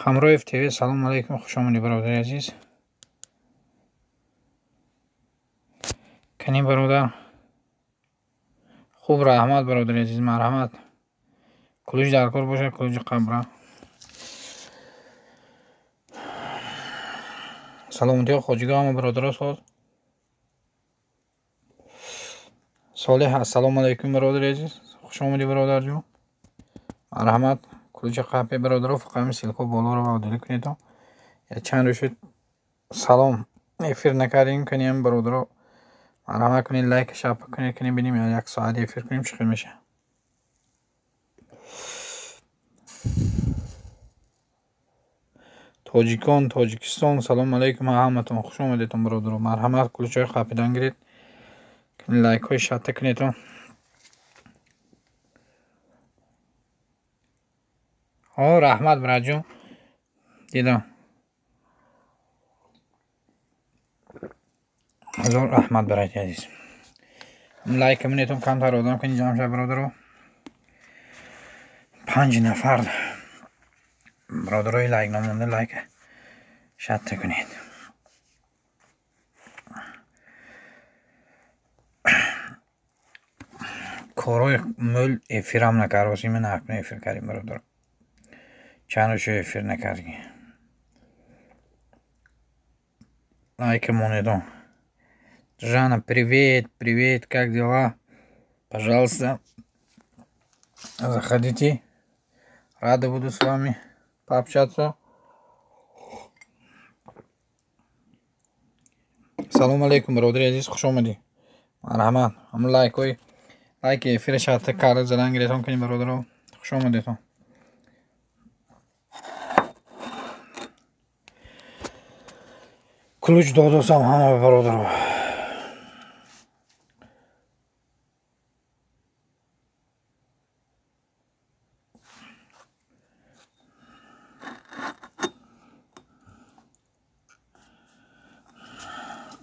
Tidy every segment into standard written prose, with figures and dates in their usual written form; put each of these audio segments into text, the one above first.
Ҳамроев ТВ, салом алейкум, хуш омадӣ, бародари азиз. Кани, бародар? Хуб, раҳмат, бародари азиз, марҳамат. Ключ дар кор бошад, ключи қабра. Саломатиҳо, хоҷиго, ҳама бародаро соз. Солеҳ, ассалому алайкум, бародари азиз. Хуш омадӣ, бародарҷон. Марҳамат, ключи қапе, бародаро, фақат ҳамин ссылка болоро ваъдалӣ кунед. Чанд рӯз шуд салом эфир накардем, кани ҳам бародаро марҳамат кунед, лайк шапа кунед, кунед бинем як соат эфир кунем чӣ хел мешавад. Тоҷикон, Тоҷикистон, салом алейкум ҳаматон, хуш омадедон, бародаро. Марҳамат, ключҳои қапидан гиред, лайкҳои шатта кунедон. О, раҳмат, братҷон, дидам. Ҳазор раҳмат, барои азиз. Лайк монетон, камтар одам кунед ҷамъ шавад, бародаро. 5 нафар бародарои лайк намонда, лайк шатта кунед. Корҳои мӯл эфирам накардосим, ман акнун эфир кардем, бародаро. Чанд рӯз эфир накардем. Лайк монедон. Жанна, привет, привет, как дела? Пожалуйста, заходите. Рада буду с вами пообщаться. Салом алейкум, бародари азиз, хуш омадӣ. Марҳамат, ҳам лайкҳои лайки эфири шатта карда задан гиретон кунед, бародаро. Хуш омадетон. Ключ додосам ҳама бародаро.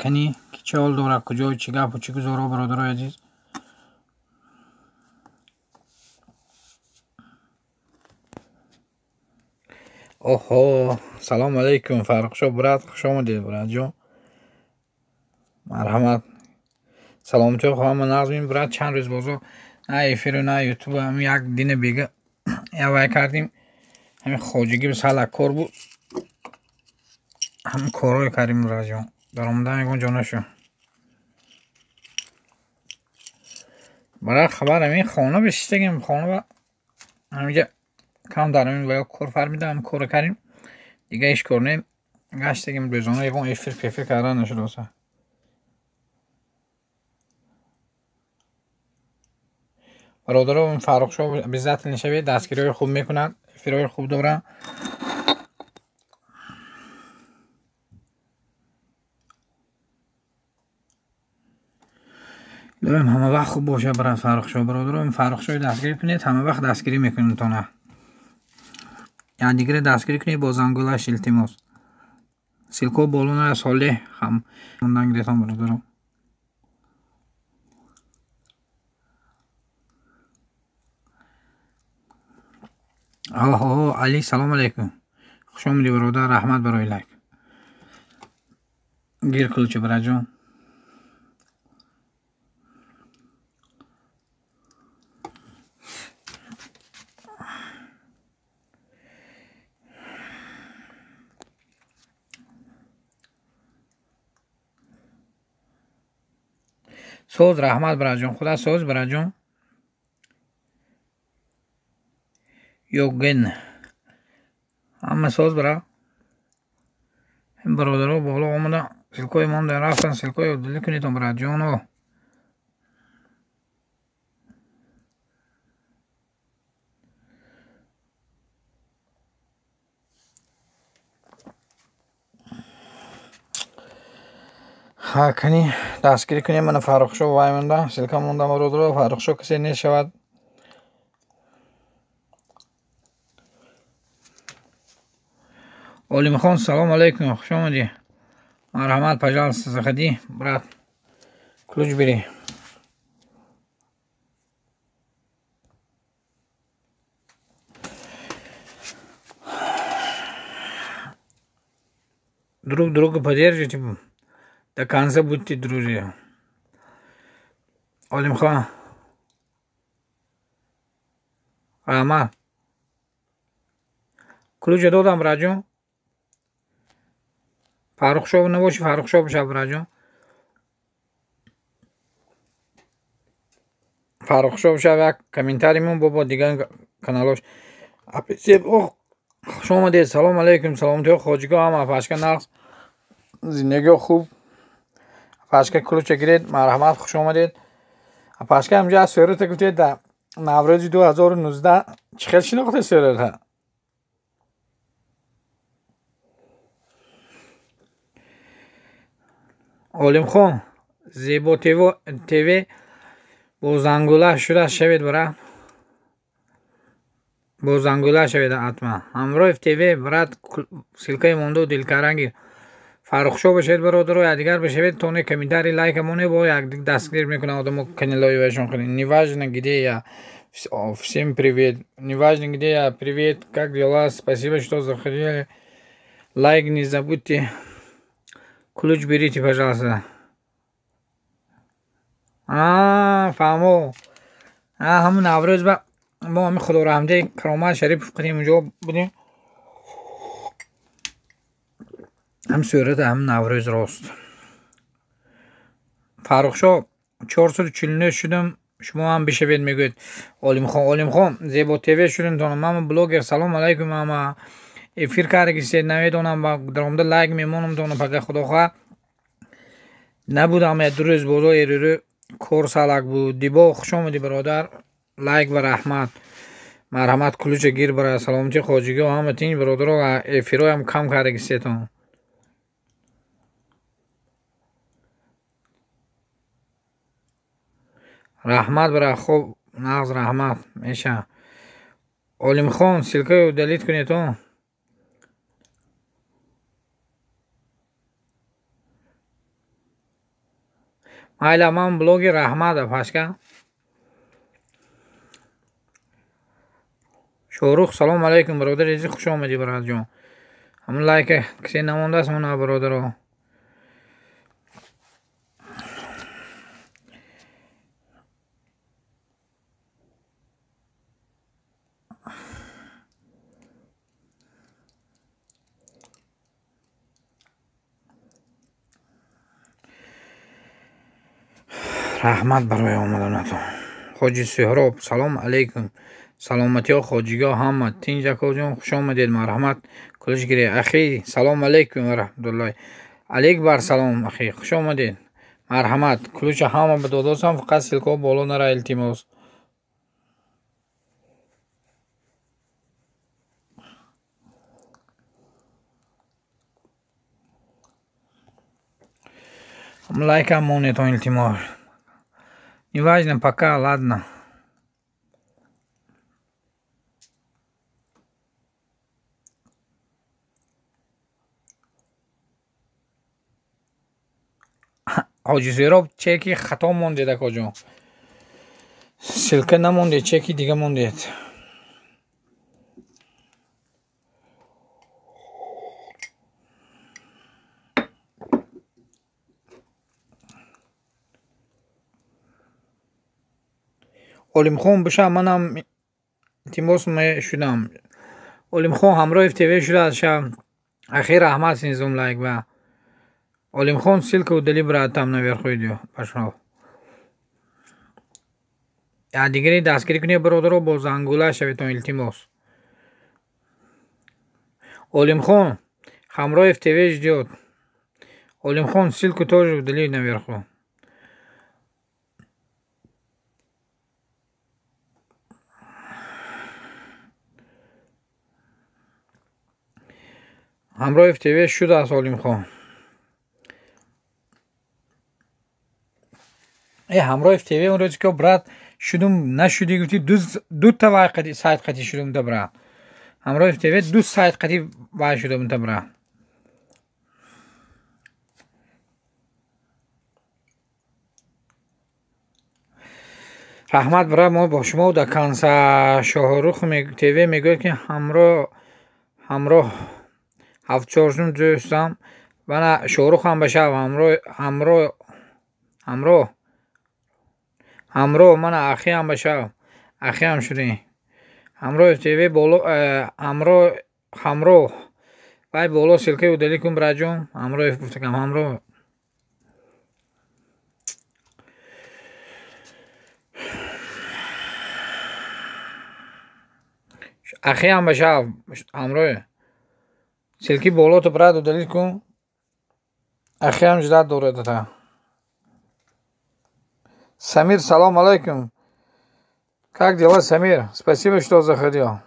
Кани ки чӣ ҳол дорад, куҷо, чӣ гапу чӣ гузоро, бародарои азиз? Оҳо, салом алейкум, Фаррухшо брат, хуш омадед, братҷон. Марҳамат. Саломатиҳо хоҳам нағзмин, брат, чанд рӯз бозо на эфиру на ютуб, ҳамин як дина бега явай кардем. Ҳамин хоҷагӣ сала кор буд. Ҳамин корҳое кардем, братҷон. Даромадан ягон ҷо нашуд. Барои хабар ҳамин хона бишистагем, хона ба ҳаминҷа кам дар ҳамин ва кор фармидам, ҳамин корро кардем. Дига ҳеҷ кор не. Гаштагем рӯзона ягон эфир пефир кардан нашуд оса. Бародаро, Фаррухшо обязательно шавед, дастгириҳои хуб мекунад, эфирҳои хуб дорад. Илоҳим ҳама вақт хуб бошад, брат Фаррухшо. Бародаро, Фаррухшои дастгирӣ кунед, ҳама вақт дастгирӣ мекунед тона. Якдигаре дастгирӣ кунед бо зангулаш, илтимос. Ссылка боло на Солеҳ ҳам мондан гиретон, бародаро. Оҳо, Али, салом алейкум. Хуш омадӣ, бародар, раҳмат барои лайк. Гир ключи, братҷон. Соз, раҳмат, братҷон. Худо соз, братҷон. Ёген. Ҳама соз, бра. Бародаро боло омада, ссылкаи монда рафтан, ссылкаи дилӣ кунедон, братҷоно. Ҳа, кани дастгирӣ кунем, мана Фаррухшо вай монда, ссылка монда, бародаро, Фаррухшо касе нешавад. Олимхон, салом алейкум, хуш омадӣ. Марҳамат, пожалуйста, заходи, брат. Ключ бери. Друг друга поддержите. До конца будьте друзья. Олимхон. Раҳмат. Ключа додам, браҷон. Фаррухшов набоши, Фаррухшов бошад, браҷон. Фаррухшов шав, як комментаримон бо дигар каналош. Хуш омадед, салом алейкум, саломатиҳо хоҷиго ҳама, пашка нағз, зиндагиҳо хуб. Пашка ключа гиред, марҳамат, хуш омадед. Пашка ҳамҷа аз сӯрата гуфтед, дар Наврӯзи 2019 чӣ хел шинохте сӯрата? Олимхон, Зебо ТВ бо зангула шуда шавед, брат. Бо зангула шавед ҳатман. Ҳамроҳ ТВ, брат, ссылкаи монду дилкаранги. Фаррухшо бошед, бародаро, якдигар бошед, то не комментарий лайка моне, бо як дастгир мекунад одамо каналҳои вашон. Неважно где я, всем привет. Неважно где я, привет, как дела, спасибо, что заходили. Лайк не забудьте. Ключ берите, пожалуйста. Фаҳмо. Ҳамун Наврӯз ба мо ҳами Худораҳмдӣ Каромат Шарипов қадим унҷо будем. Ҳам сурата ҳам Наврӯз рост. Фаррухшо 449 шудам, шумо ҳам бишавед, мегӯяд Олимхон. Олимхон, Зебо ТВ шудем тона. Ман блогер, салом алайкум ҳама. Эфир кардагисед, намедонам, ба даромада лайк мемонам тона, пага худо хоҳад. Набудам як ду рӯз бозор эрӯрӯ кор салак буд. Дибо, хуш омадӣ, бародар. Лайк ва раҳмат. Марҳамат, ключа гир, бара. Саломатӣ хоҷигиҳо ҳама тинҷ, бародаро, эфирҳоям кам кардагисетон. Раҳмат, бара, хуб, нағз, раҳмат меша. Олимхон, ссылкаро удалить кунед. Майла, ман блогер, раҳмат, пашка. Шоҳрух, салом алейкум, бародари азиз, хуш омадӣ, бародарҷон. Ҳамун лайка кисе намондааст, мона, бародаро. Раҳмат барои омаданатон. Хоҷи Суҳроб, салом алейкум. Саломатиҳо хоҷигиҳо ҳама тинҷ, акоҷон, хуш омадед, марҳамат, ключ гиред. Ахи, салом алейкум ва раҳматуллоҳи. Алейк бар салом, ахи, хуш омадед. Марҳамат, ключа ҳама ба додосам, фақат ссылкаҳо боло нара, илтимос. Лайкам монетон, илтимос. Неважно, пока, ладно. Ҳоҷи Зӯроб, чеки хато мондед, акоҷон. Ссылка намондед, чеки дига мондед. Олимхон биша, манам илтимос мешудам. Олимхон ҳамроҳи ТВ шудааст ша. Ахи, раҳмат, снизум лайк ба. Олимхон, ссылка удали, брат, там наверху идё. Пошел. Дигари дастгирӣ кунед, бародаро, бо зангула шаведтон, илтимос. Олимхон, Хамроев ТВ ждёт. Олимхон, ссылку тоже удали наверху. Ҳамроҳи ТВ шудааст Олимхон. Ҳамроҳи ТВ он рӯзе ки брат шудум, нашудӣ гуфтӣ, дута вай қати сайт қати шудум та, брат. Ҳамроҳи ТВ ду сайт қати вай шудум та, брат. Раҳмат, брат, мо бо шумо дар канса. Шоҳрух ТВ мегӯяд, ки ҳамроҳ ҳафтчоршум ҷӯстам. Мана Шоҳрух ҳам башав ҳамроҳ мана Ахи ҳам башав. Ахи ҳам шудем. Ҳамроҳ ТВ боло ҳамроҳ вай боло ссылкаи удалить кун братҷон. Ҳамроҳ гуфтакам ҳамроҳ. Ахи ҳам башав ҳамроҳ. Ссылки боло ту брат удалить кун. Ахи ҳам ждать дорад та. Самир, салом алейкум. Как дела, Самир? Спасибо, что заходил.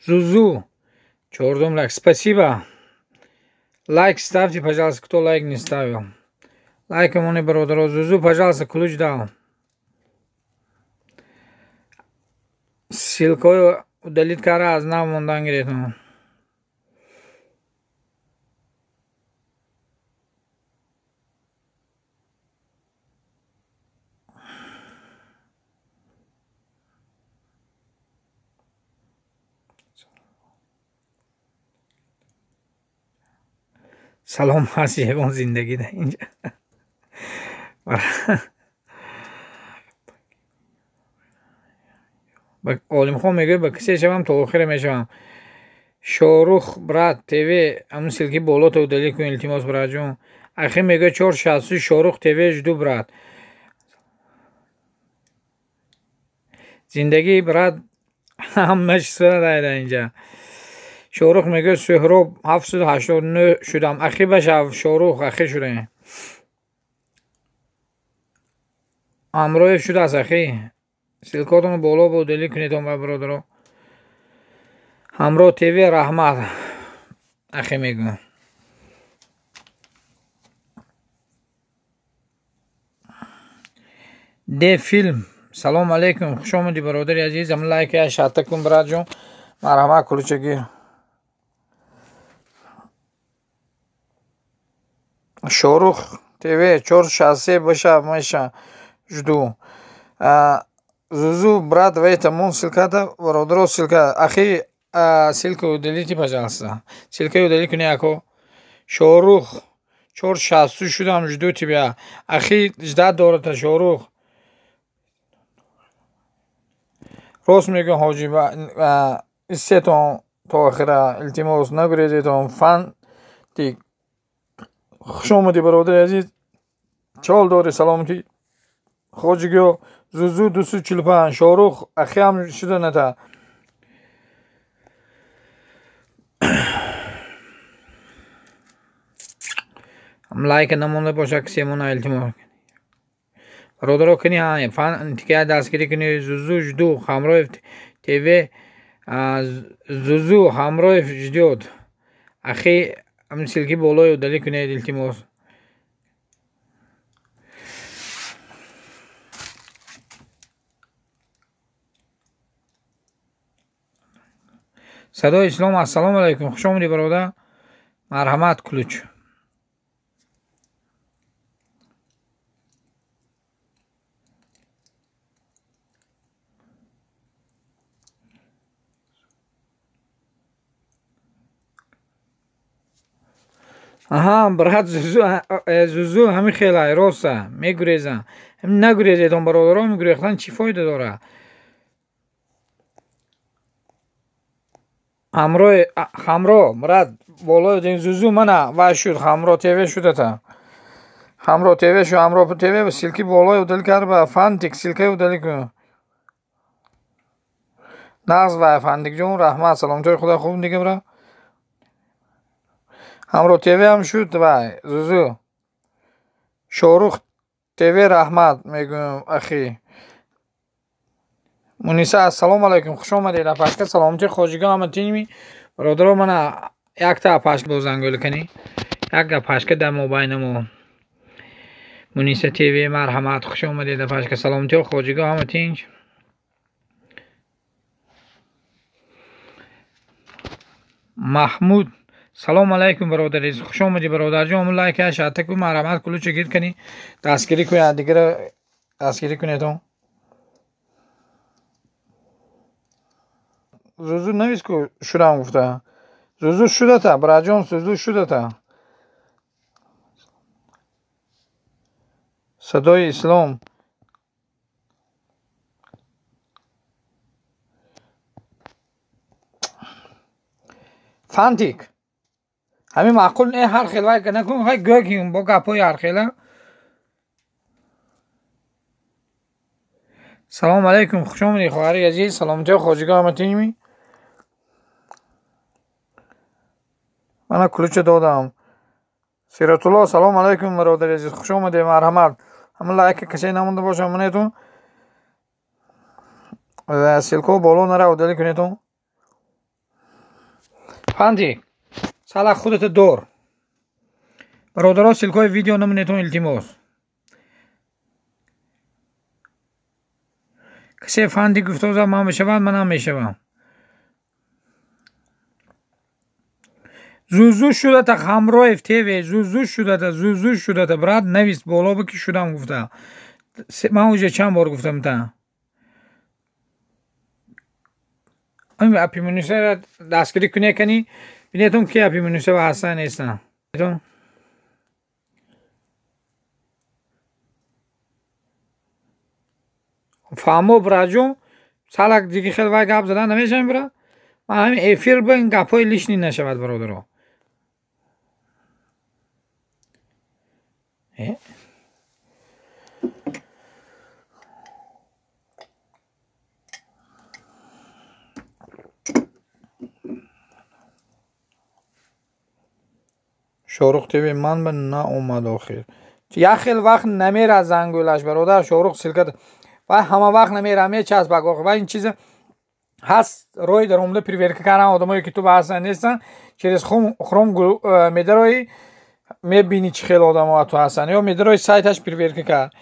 Зузу, чёрдум лайк. Спасибо. Лайк ставьте, пожалуйста, кто лайк не ставил. Лайк ему не бародаро. Зузу, пожалуйста, ключ дал. Ссылку удалить кара аз нав мондан гиретам. Салом ҳаст ягон зиндагӣ дар инҷа. Олимхон мегӯяд ба кисе шавам то охира мешавам. Шоҳрух брат ТВ ҳамун ссылки болото удалить кун илтимос братҷон. Ахи мегӯяд 463 Шоҳрух ТВ жду брат. Зиндагӣ брат ҳамаш сурат дар инҷа. Шоҳрух мегӯяд Суҳроб 789 шудам. Ахи башав Шоҳрух ахи шудем. Ҳамроҳ шудааст ахи. Ссылкотонро боло удалить кунед бародаро. Ҳамроҳ ТВ раҳмат ахи мегӯям. Д филм. Салом алейкум. Хуш омадӣ бародари азиз. Ам лайк я шарта кун братҷон. Марҳамат кулчагир. Шоҳрух ТВ 463 баша маша жду. Зузу, брат, в этом он ссылка-то, бародаро ссылка. Ахи, ссылку удалите, пожалуйста. Ссылку удалите, куняко. Шоҳрух 463 шудам, жду тебя. Ахи, ждать дората, Шоҳрух. Рост мегӯям ҳоҷи, истетон то охира, илтимос нагурезетон. Фантик. Хуш омадӣ бародари азиз. Чол дорӣ саломатӣ. Хоҷигиё Зузу 245 Шоҳрух ахи ҳам шуда ната. Лайка намонда бошад кисемона илтимос. Бародаро кини фантика дастгирӣ кунӣ. Зузу жду Ҳамроҳ ТВ Зузу Ҳамроҳ ждёт. Ахи ҳамин ссылки болои удалить кунед илтимос. Садои Ислом ассалому алайкум. Хуш омадӣ бародар. Марҳамат ключ. Аҳа, брат Зузу ҳамин хелай роста мегурезам. Нагурезедон бародаро, мегурехтан чӣ фоида дорад? Ҳамроҳ брат болои Зузу мана вай шуд Ҳамроҳ ТВ шудата. Ҳамроҳ ТВ шуд, Ҳамроҳ ТВ ссылки болои удалить кард ба Фантик ссылкаи удалить кун. Нағз вай Фантикҷон, раҳмат, саломатии Худо хуб дига брат. Ҳамроҳ ТВ ҳам шуд вай Зузу. Шоҳрух ТВ раҳмат мегӯям ахи. Муниса ассалому алайкум. Хуш омадед апашка. Саломатии хоҷигон ҳама тинми. Бародаро мана якта апашка бозангӯл кунӣ. Як апашка дар мобайнамо. Муниса ТВ марҳамат. Хуш омадед апашка. Саломатии хоҷигон ҳама тинч. Маҳмуд Салом алайкум бародари азиз, хуш омадӣ бародарҷон. Ҳамун лайка шарта ку, марҳамат кулуча гир кунӣ, дастгирӣ кунед, дигара дастгирӣ кунедон. Зузу навис ку шудам гуфта. Зузу шудата, браҷон, зузу шудата. Садои ислом. Фантик. Ҳамин маъқул не, ҳар хел вай накун, ҳай гӯ ки бо гапҳои ҳар хела. Салом алайкум, хуш омадӣ хоҳари азиз, саломатиё хоҷига омадинми? Мана кулуча додам. Сиратулло, салом алайкум бародари азиз, хуш омадед, марҳамат. Ҳамин лайка касе намонда боша монетон. Ва ссылка боло нара удалить кунетон. Фантик, сала худата дор. Бародаро, ссылкаи видео намонетон, илтимос. Касе Фантик гуфтоза ман мешавад, манам мешавам. Зузу шудата Ҳамроев ТВ, зузу шудата, зузу шудата, брат, навис боло бики шудам гуфта. Ман уже чанд бор гуфтам та. Ами апимунисера дастгирӣ куне кани, бинетон ки апимуниса ва ҳастан нестан. Фаҳмо браҷон, салак диги хел вай гап задан намешавем бра. Ман ҳамин эфир ба ин гапҳои лишний нашавад бародаро. Шорух ТВ ман ба наомад охир. Як хел вақт намера зангӯлаш бародар, Шорух ссылка вай ҳама вақт намера, мечаспак охир. Вай ин чиза ҳаст роҳи даромада проверка кардан одамое ки ту ба ҳастан нестан, через хром медарои мебинӣ чӣ хел одамо ту ҳастан, ё медарои сайташ проверка кард.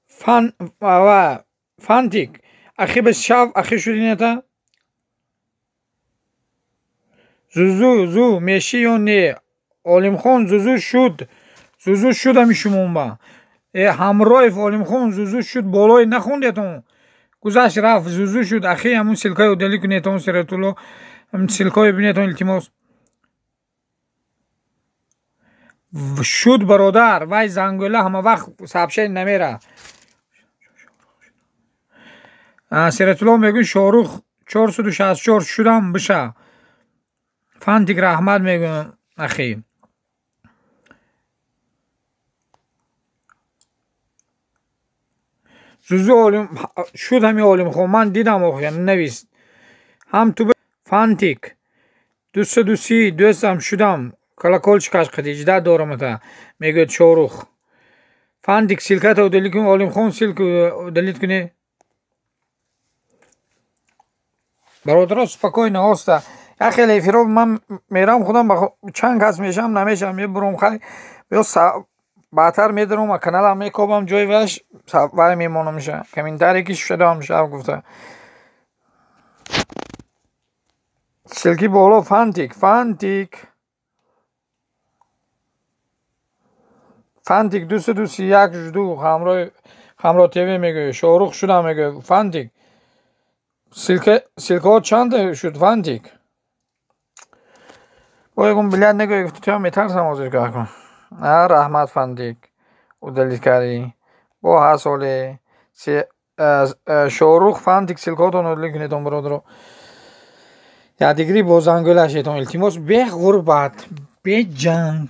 Фан ва Фантик, ахи ба шав ахи шудината? Зузу зу меши ё не? Олимхон зузу шуд. Зузу шуд ами шумонба. Ҳамроев Олимхон зузу шуд, болои нахондетон. Гузашт рафт, зузу шуд. Ахи ҳамун ссылкаи удалить кунетон, Сиратулло. Ҳамун ссылкаи бинетон, илтимос. Шуд бародар, вай зангӯла ҳама вақт сообщение намера. Сиратулло мегӯяд Шорух 464 шудам биша. Фантик раҳмат мегӯям ахи. Зузу олим шуд ҳами Олимхон, ман дидам охир навист. Ҳам ту Фантик 230 дӯстам шудам, колокольчикаш қади жда дорамата, мегӯяд Шорух. Фантик ссылката удалить кун, Олимхон ссылку удалить куни. Бародаро, спокойно, оста. Як хеле эфиро ман мерам худам чанд кас мешам, намешам, мебурам хай. Ё баъдтар медарам, а каналам мекобам, ҷои ваш вай мемонамша. Комментарий ки шудам шав гуфта. Ссылки боло Фантик, Фантик. Фантик 231 жду, ҳамроҳ ТВ мегӯяд, Шорух шудам мегӯяд, Фантик. Ссылкаҳо чанд шуд Фантик? Бо ягон билят нагӯяд, гуфта туям метарсам ҳозир кун. Раҳмат Фантик, удалить кардӣ. Бо ҳар соле Шорух Фантик ссылкаҳотон удалить кунедон бародаро. Якдигарӣ бо зангӯлашетон илтимос, бе ғурбат, бе ҷанг.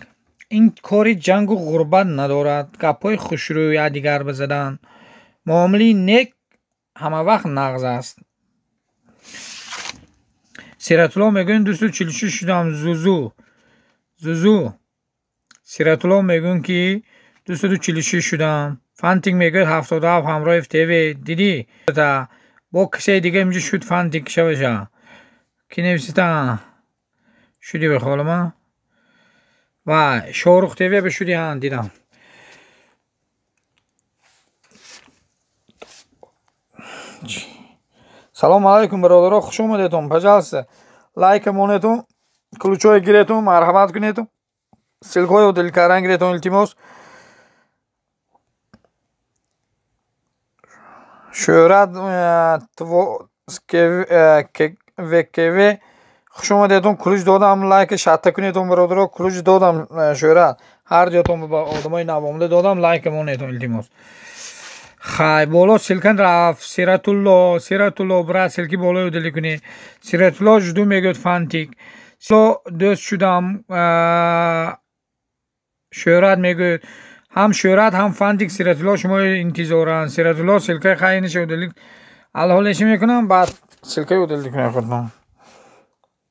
Ин кори ҷангу ғурбат надорад. Гапҳои хушрӯ якдигар бизадан. Муомилаи нек ҳама вақт нағз аст. Сиратулло мегӯяд 246 шудам зузу. Зузу. Сиратулло мегӯяд ки 246 шудам. Фантик мегӯяд 77 ҳамроҳи ТВ. Дидӣ? Бо касе дига инҷо шуд Фантик шаваша. Ки нависита? Шудӣ ба холама? Вай, Шорух ТВ ба шудӣ, ҳа, дидам. Салом алайкум бародаро, хуш омадетон. Пожалуйста, лайка монетон. Ключҳое гиретон, марҳамат кунетон. Ссылкаҳои удалить кардан гиретон, илтимос. Шӯҳрат ВКВ хуш омадедон. Ключ додам, лайк шатта кунедон, бародаро. Ключ додам, Шӯҳрат. Ҳар ҷотон ба одамои навомада додам, лайк монедон, илтимос. Хай, боло ссылка рафт. Сиратулло, Сиратулло, брат, ссылки болои удалить кунед. Сиратулло жду мегӯяд Фантик. Дӯст шудам, Шӯҳрат мегӯяд. Ҳам Шӯҳрат, ҳам Фантик, Сиратулло шумо интизоранд. Сиратулло ссылкаи хай инаша удалить. Алҳолеша мекунам, баъд ссылкаи удалить кунед худтон.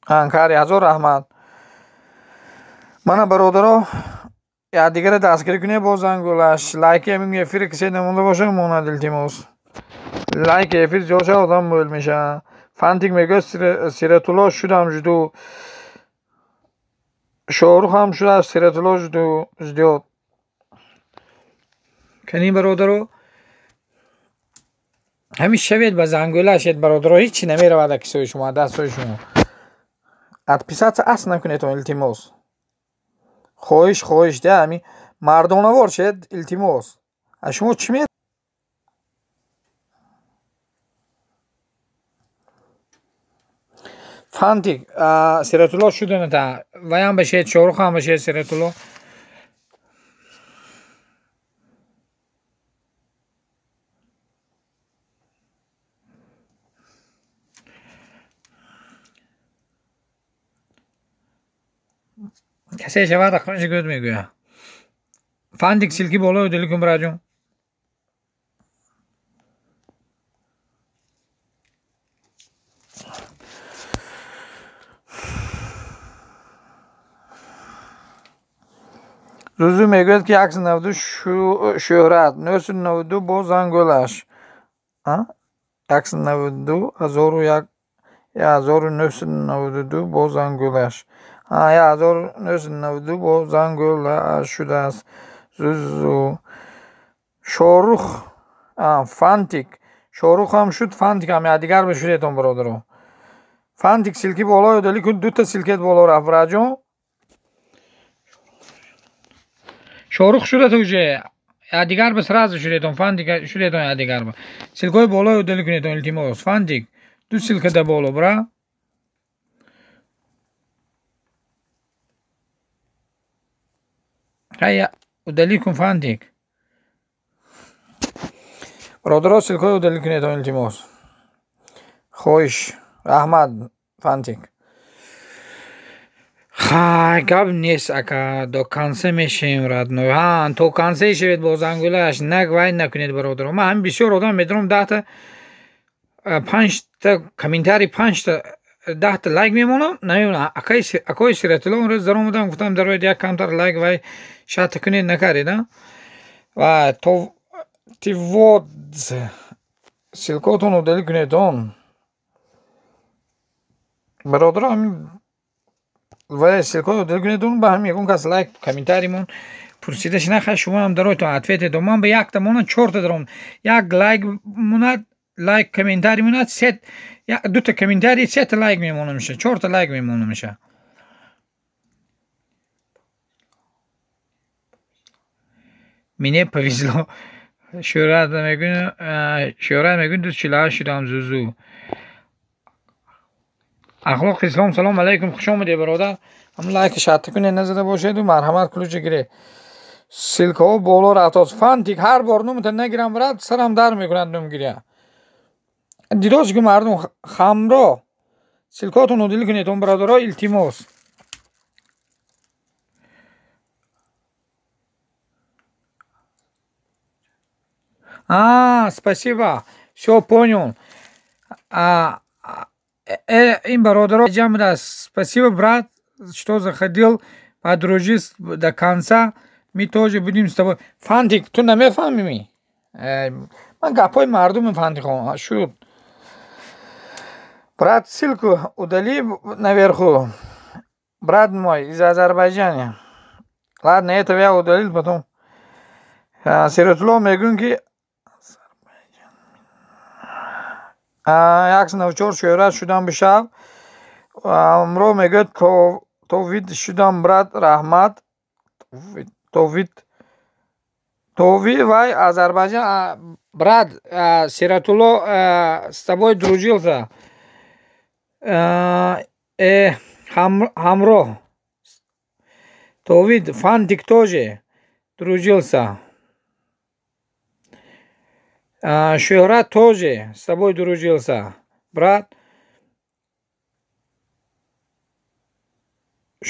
Анкари ҳазор раҳмат. Мана бародаро, якдигара дастгирӣ кунед бо зангулаш. Лайки ҳамин эфире кисе намонда бошад, монад, илтимос. Лайки эфир зиёд шавад, одам мӯл мешавад. Фантик мегӯяд Сиратулло шудам жду. Шоҳрух ҳам шудааст, Сиратулло жду, ждёт. Кани бародаро, ҳамин шавед ба зангӯла шед, бародаро, ҳеҷ чи намеравад акисои шумо, дастҳои шумо. Отписаться ас накунедон, илтимос. Хоҳиш, хоҳиш, да, ҳамин мардонавор шед, илтимос. А шумо чӣ ме Фантик, Сиратулло шуданата. Ваям башед, Шоҳрух ҳам башед, Сиратулло. Касе шавад, рақамашо гӯд мегӯяд. Фантик, ссылки болои удалить кун, браҷон. Зузу мегӯяд, ки 192 Шӯҳрат, 992 бо зангӯлаш. 192 ҳазору як 1992 бо зангӯлаш. 1992 бо зангӯлаш шудааст. Зузу. Шоҳрух, Фантик. Шоҳрух ҳам шуд, Фантик ҳам, якдигар бишудетон, бародаро. Фантик, ссылки болои удалить кун, дута ссылкет боло рафт, браҷон. Шоҳрух шудат уже. Якдигар ба сразу шудетон, Фантик шудетон якдигар ба. Ссылкаҳои болои удалить кунетон, илтимос. Фантик, ду ссылка да боло, бра. Хай, удалить кун, Фантик. Бародаро, ссылкаҳои удалить кунетон, илтимос. Хоҳиш. Раҳмат, Фантик. Хай, гап нест, ака, до конца мешавем, родной. Ҳа, то конце шавед бо зангӯлаш, наг вай накунед, бародаро. Ман ҳамин бисёр одам медонам, 10та, панҷта комментарий, панҷта, 10та лайк мемонам, намемонам. Акои Сиратулло он рӯз даромадам, гуфтам, дароед, як камтар лайк вай шатта кунед, накардед, а? Ва то тивод ссылкаотон удалить кунед он. Бародаро, ҳамин вай ссылкаҳои удалить кунед он, ба ҳамин ягон кас лайк комментаримон пурсида шина, хай шумо ҳам даройтон ответе дом. Ман ба якта монад, чорта даром. Як лайк монад, лайк комментарий монад, сет, дута комментарий, сета лайк мемонам меша, чорта лайк мемонам меша. Мне повезло. Шӯҳрат мегӯяд, Шӯҳрат мегӯяд, дӯст 48 шудам, Зузу. Ахлоқ Ислом, салом алайкум, хуш омадед, бародар. Ҳам лайк шатта кунед, назада бошеду, марҳамат, ключа гиред. Ссылкаҳо боло рафтааст. Фантик, ҳар бор номата нагирам, брат, сарам дар мекунад ном гиря. Дидост, ки мардум хамро. Ссылкаотон удалить кунед, он бародаро, илтимос. А, спасибо. Всё понял. Ин бародаро ҷамъ. Спасибо, брат, что заходил, подружись до конца. Мы тоже будем с тобой. Фантик, ту намефаҳмӣ? Ман гапҳои мардуми Фантикон шуд. Брат, ссылку удали наверху. Брат мой из Азербайджана. Ладно, это я удалил потом. Сиротулло мегӯем, ки 194 Шӯҳрат шудам бишав. Амро мегӯяд то Товид шудам, брат, раҳмат. Товид, Тови вай Азербайҷан, брат, Сиратулло с тобой дружился. Ҳамроҳ. Товид, Фантик тоже дружился. Шӯҳрат тоже с тобой дружился, брат.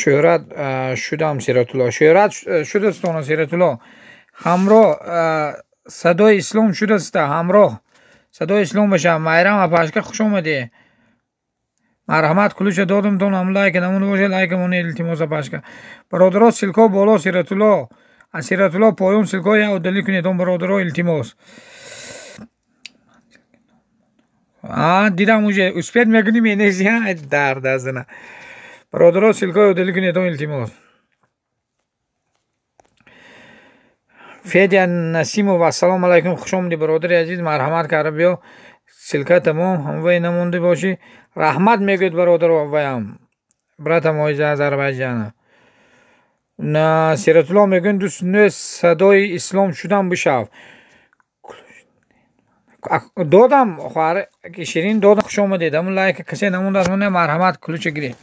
Шӯҳрат шудам, Сиратулло. Шӯҳрат шудастона, Сиратулло. Ҳамроҳ Садои Ислом шудаста, ҳамроҳ. Садои Ислом боша. Майрам апашка, хуш омадӣ. Марҳамат, ключа додам тон, ҳам лайка намонда боша, лайка монед, илтимос, апашка. Бародаро, ссылко боло Сиратулло. Аз Сиратулло поён ссылко я удалить кунед он, бародаро, илтимос. Дидам, уже успеть мекунӣ, менези, дард азна. Бародаро, ссылкои удалить кунед он, илтимос. Федя Насимов, ассалому алайкум, хуш омадӣ, бародари азиз, марҳамат карда биё. Ссылка тамом, ҳамвай намонда бошӣ. Раҳмат мегӯяд бародаро, ваям. Братам из Азербайҷана. Сиратулло мегӯяд, дӯст нест, Садои Ислом шудам, бишав. Додам, хоҳар Ширин, додам, хуш омадед. Ҳамун лайка касе намондааст, марҳамат, ключа гиред.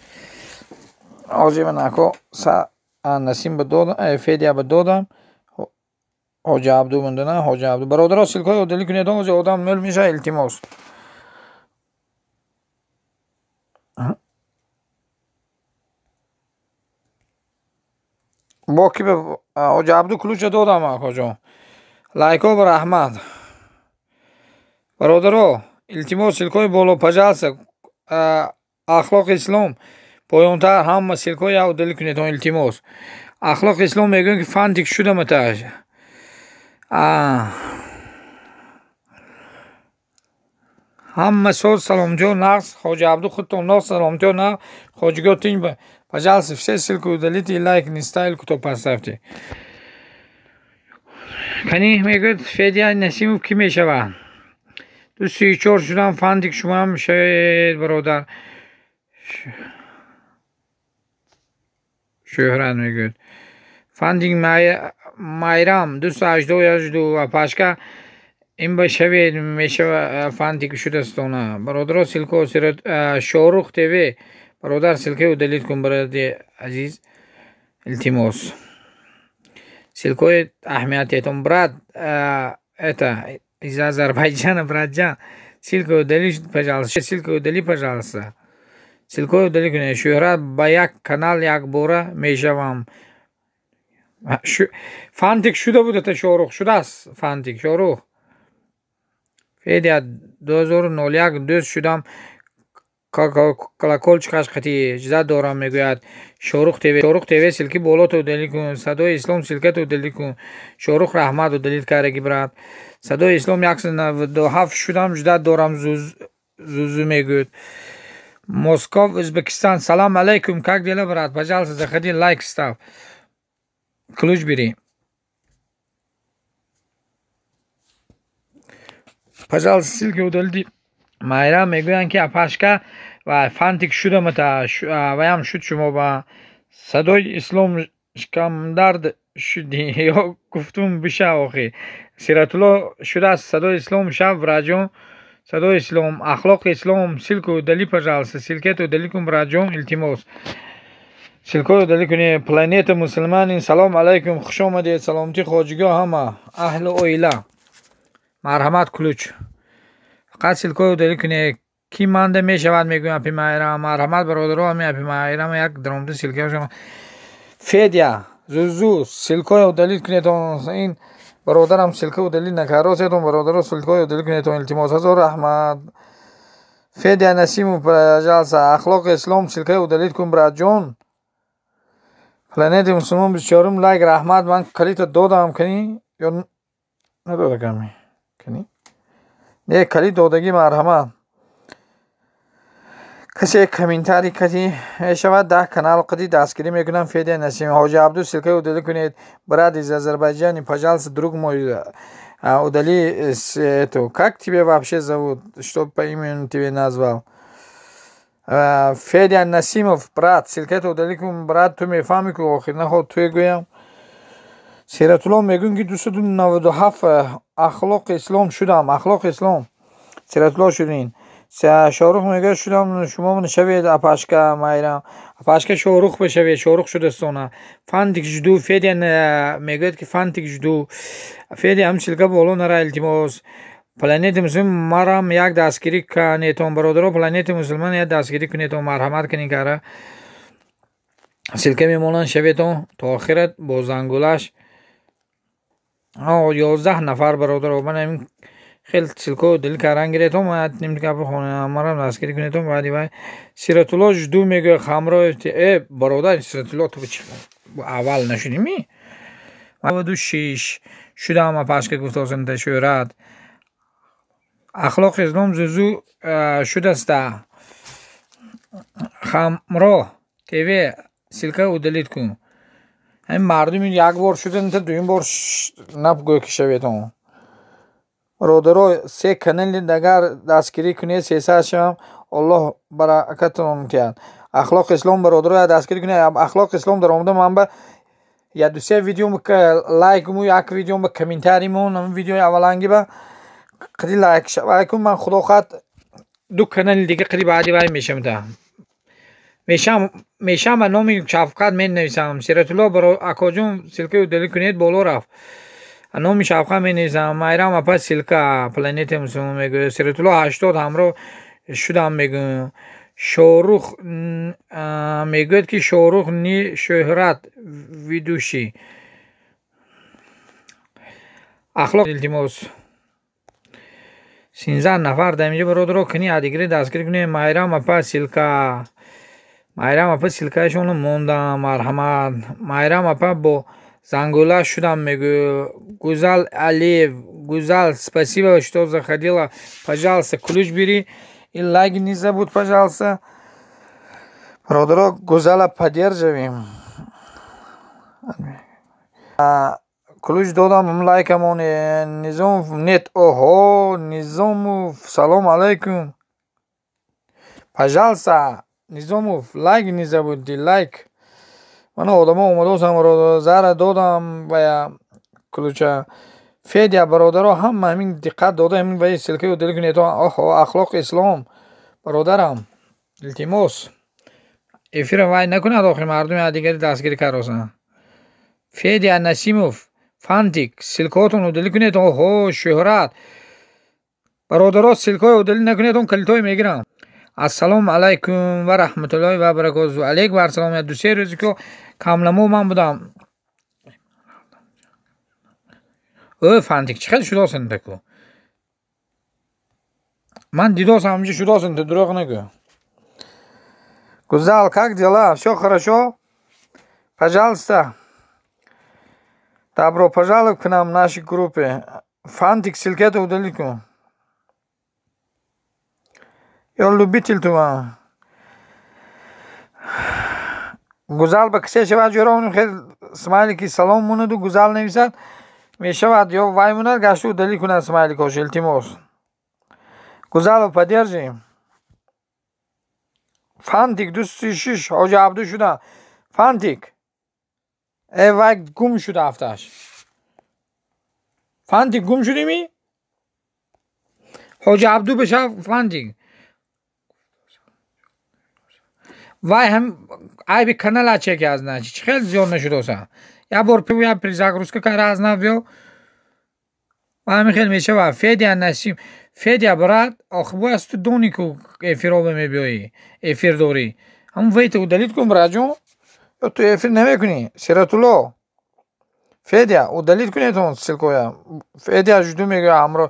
Ҳозир ман ако Насим ба додам, Федя ба додам. Ҳоҷи Абду мондана, Ҳоҷи Абду. Бародаро, ссылкаи удалить кунед, ҳозир одам мӯл мешавад, илтимос. Бо ки Ҳоҷи Абду ключа додам, акоҷон. Лайко ба раҳмат. Бародаро, илтимос, ссылкаи боло, пожалуйста, Ахлоқи Ислом поёнтар ҳама ссылкаи я удалить кунед, илтимос. Ахлоқи Ислом мегӯянд, ки фантик шудам аташ. Ҳама соз, саломатиё нағз, Ҳоҷи Абду, худтон нағз, саломатиё нағз, хоҷигиё тинч. Пожалуйста, все ссылку удалите и лайк не ставили, кто поставьте. Кани мегӯяд Федя Насимов, кӣ мешавад? 234 шудам, фантик, шумоам шавед, бародар. Шӯҳрат мегӯяд. Фантик, Майрам, 282 апашка, ин ба шавед, мешава, фантик шудастона. Бародаро, ссылко Шорух ТВ, бародар, ссылкаи удалить кун, бародари азиз, илтимос. Ссылкои аҳамиятетон, брат, это из Азербайджана, братҷан, ссылку удали, пожалуйста, ссылку удали, пожалуйста. Ссылкои удалить кунед. Шӯҳрат, ба як канал якбора мешавам. Фантик шуда буд, ата Шорух шудааст, фантик Шорух. Федя, 2001 дӯст шудам, колокольчикаш қати жда дорам, мегӯяд Шорух ТВ. Шорух ТВ, ссылки болото удалить кун. Садои Ислом, ссылкато удалить кун. Шорух, раҳмат, удалить кардаги, брат. Садои Ислом, 197 шудам, жда дорам, зузу мегӯяд. Москов, Узбекистан, салам алейкум, как дела, брат? Пожалуйста, заходи, лайк ставь. Ключ бери. Пожалуйста, ссылки удалите. Майрам мегӯянд, ки апашка ва фантик шудамата, ваям шуд шумо ба Садои Ислом шикамдард шудӣ ё гуфтум биша охи. Сиратулло шудааст, Садои Ислом шав, братҷон. Садои Ислом, Ахлоқи Ислом, ссылку удали, пожалуйста. Ссылкето удали кун, братҷон, илтимос. Ссылкои удалить кунед. Планета мусулманин, салом алайкум, хуш омадед, саломатӣ, хоҷигиҳо ҳама, аҳлу оила. Марҳамат, ключ. Фақат ссылкои удалить кунед. Кӣ манда мешавад, мегӯям апи Майрам. Марҳамат, бародаро, ҳами апи Майрам як даромада ссылкаашон. Федя, зузу, ссылкои удалить кунед. Ин бародарам ссылка удалить накард. Бародаро, ссылкои удалить кунед, илтимос. Ҳазор раҳмат. Федя Насимов, пожалуйста, Ахлоқи Ислом, ссылкаи удалить кун, братҷон. Планети мусулмон, 24-ум лайк, раҳмат, ман калита додам, кани ё надода ками? Кани? Не, калит додагӣ, марҳамат. Касе комментарий каси мешавад, 10 канал қади дастгирӣ мекунам. Федя Насим, Ҳоҷи Абду, ссылкаи удалить кунед. Брат из Азербайджана, пожалуйста, друг мой, удали эту. Как тебя вообще зовут, чтоб по имени тебе назвал? Федя Насимов, брат, ссылкато удали кун, брат, ту мефаҳмӣ ку охир наход туе гӯям. Сиратулло мегӯем ки 297 ахлоқи ислом шудам, ахлоқи ислом. Сиратулло шудин. Шорух мегӯяд шудам, шумо шавед апашка Майрам. Апашка Шорух бишавед, Шорух шудастона. Фантик жду, Федя мегӯяд ки Фантик жду. Федя ҳам ссылка боло нара, илтимос. Планета мусулман марам як дастгирӣ кунетон, бародаро, планета мусулман як дастгирӣ кунетон, марҳамат кунед кара. Ссылка мемонанд шаветон то охират бо зангулаш. 11 нафар бародаро, ман ҳамин хел ссылка дил каран гиретон, ман ним гапи марам дастгирӣ кунетон. Баъди вай Сиратулло жду мегӯяд ҳамроҳ. Э бародар Сиратулло, ту чӣ аввал нашудимӣ? 96 шудам апашка гуфтосента шӯҳрат. Ахлоқи ислом зузу шудаста. Ҳамроҳ ТВ ссылка удалить кун. Ҳамин мардум як бор шуданд, дуюм бор набгӯй ки шаветон. Бародаро, се канали дагар дастгирӣ кунед, 300 шавам, Аллоҳ баракатон диҳад. Ахлоқи ислом бародаро дастгирӣ кунед. Ахлоқи ислом даромада ман ба як ду се видео лайкму, як видео ба комментаримон, ҳамин видеои авваланги ба қиди лайк шавай кун, ман худо хоҳад ду канали дига қиди баъди вай мешавам та. Мешам ба номи Шавқат менависам. Сиратулло акоҷон ссылкаи удалӣ кунед, боло рафт. Номи Шавқат менависам. Майрам апа ссылка планета мусулмон мегӯяд. Сиратулло 80 ҳамроҳ шудам мегӯям. Шорух мегӯяд ки Шорух ни шӯҳрат ведущий. Ахлоқ илтимос. 13 нафар дар инҷо бародаро кунӣ ҳадигирӣ дастгирӣ кунед. Майрам апа ссылка. Майрам апа ссылкаашонро мондам, марҳамат. Майрам апа бо зангула шудам мегӯяд. Гузал Алиев, Гузал, спасибо, что заходила. Пожалуйста, ключ бери и лайк не забудь, пожалуйста. Бародаро, Гузала поддерживаем. Ключ додам, лайкамон. Низомов нет. Ого, Низомов, салом алейкум. Пожалуйста, Низомов, лайк не забудьте, лайк. Ман одамо омадосам, зара додам ва ключа. Федя бародаро, ҳама ҳамин диққат дода, ҳамин вай ссылкаи удалӣ кунед. Оҳо, ахлоқи ислом бародарам, илтимос. Эфира вай накунад охир мардуми ҳадигари дастгирӣ каросанд. Федя Насимов, Фантик, ссылкаотон удалӣ кунед. Оҳо, шӯҳрат. Бародаро, ссылкаҳои удалӣ накунед, он калитҳое мегирам. Ассалому алайкум ва раҳматуллоҳи ва баракотуҳ. Алейк ва ассалом. Ду се рӯзе ки камламо ман будам. Ӯ Фантик чӣ хел шудосен таку? Ман дидосам ҳаминҷо шудосен, ту дурӯғ нагӯ. Гузал, как дела? Всё хорошо? Пожалуйста. Добро пожаловать к нам в нашей группе. Фантик, ссылкето удали кун. Я любитель тума. Гузал ба кисе шавад ҷӯроним хел смайлики салом монаду Гузал нависад. Мешавад ё вай монад гашту удали кунад смайликош, илтимос. Гузалов поддержи. Фантик 236 ҳоҷи Абду шуда. Фантик. Э вай гум шуда ҳафташ. Фантик гум шудими? Ҳоҷи Абду бишав Фантик. Вай ҳам айби канала чеки аз начи чӣ хел зиёд нашудоса. Як бор я перезагрузка кара аз нав биё. Ва ҳамин хел мешава. Федя Насим, Федя брат, охи бояд ту дони ку эфиро мебиёӣ, эфир дорӣ. Ҳамун вейта удалить кун братҷон. Ё ту эфир намекунӣ. Сиратулло. Федя, удалить кунед он ссылкоя. Федя жду мегӯяд ҳамроҳ.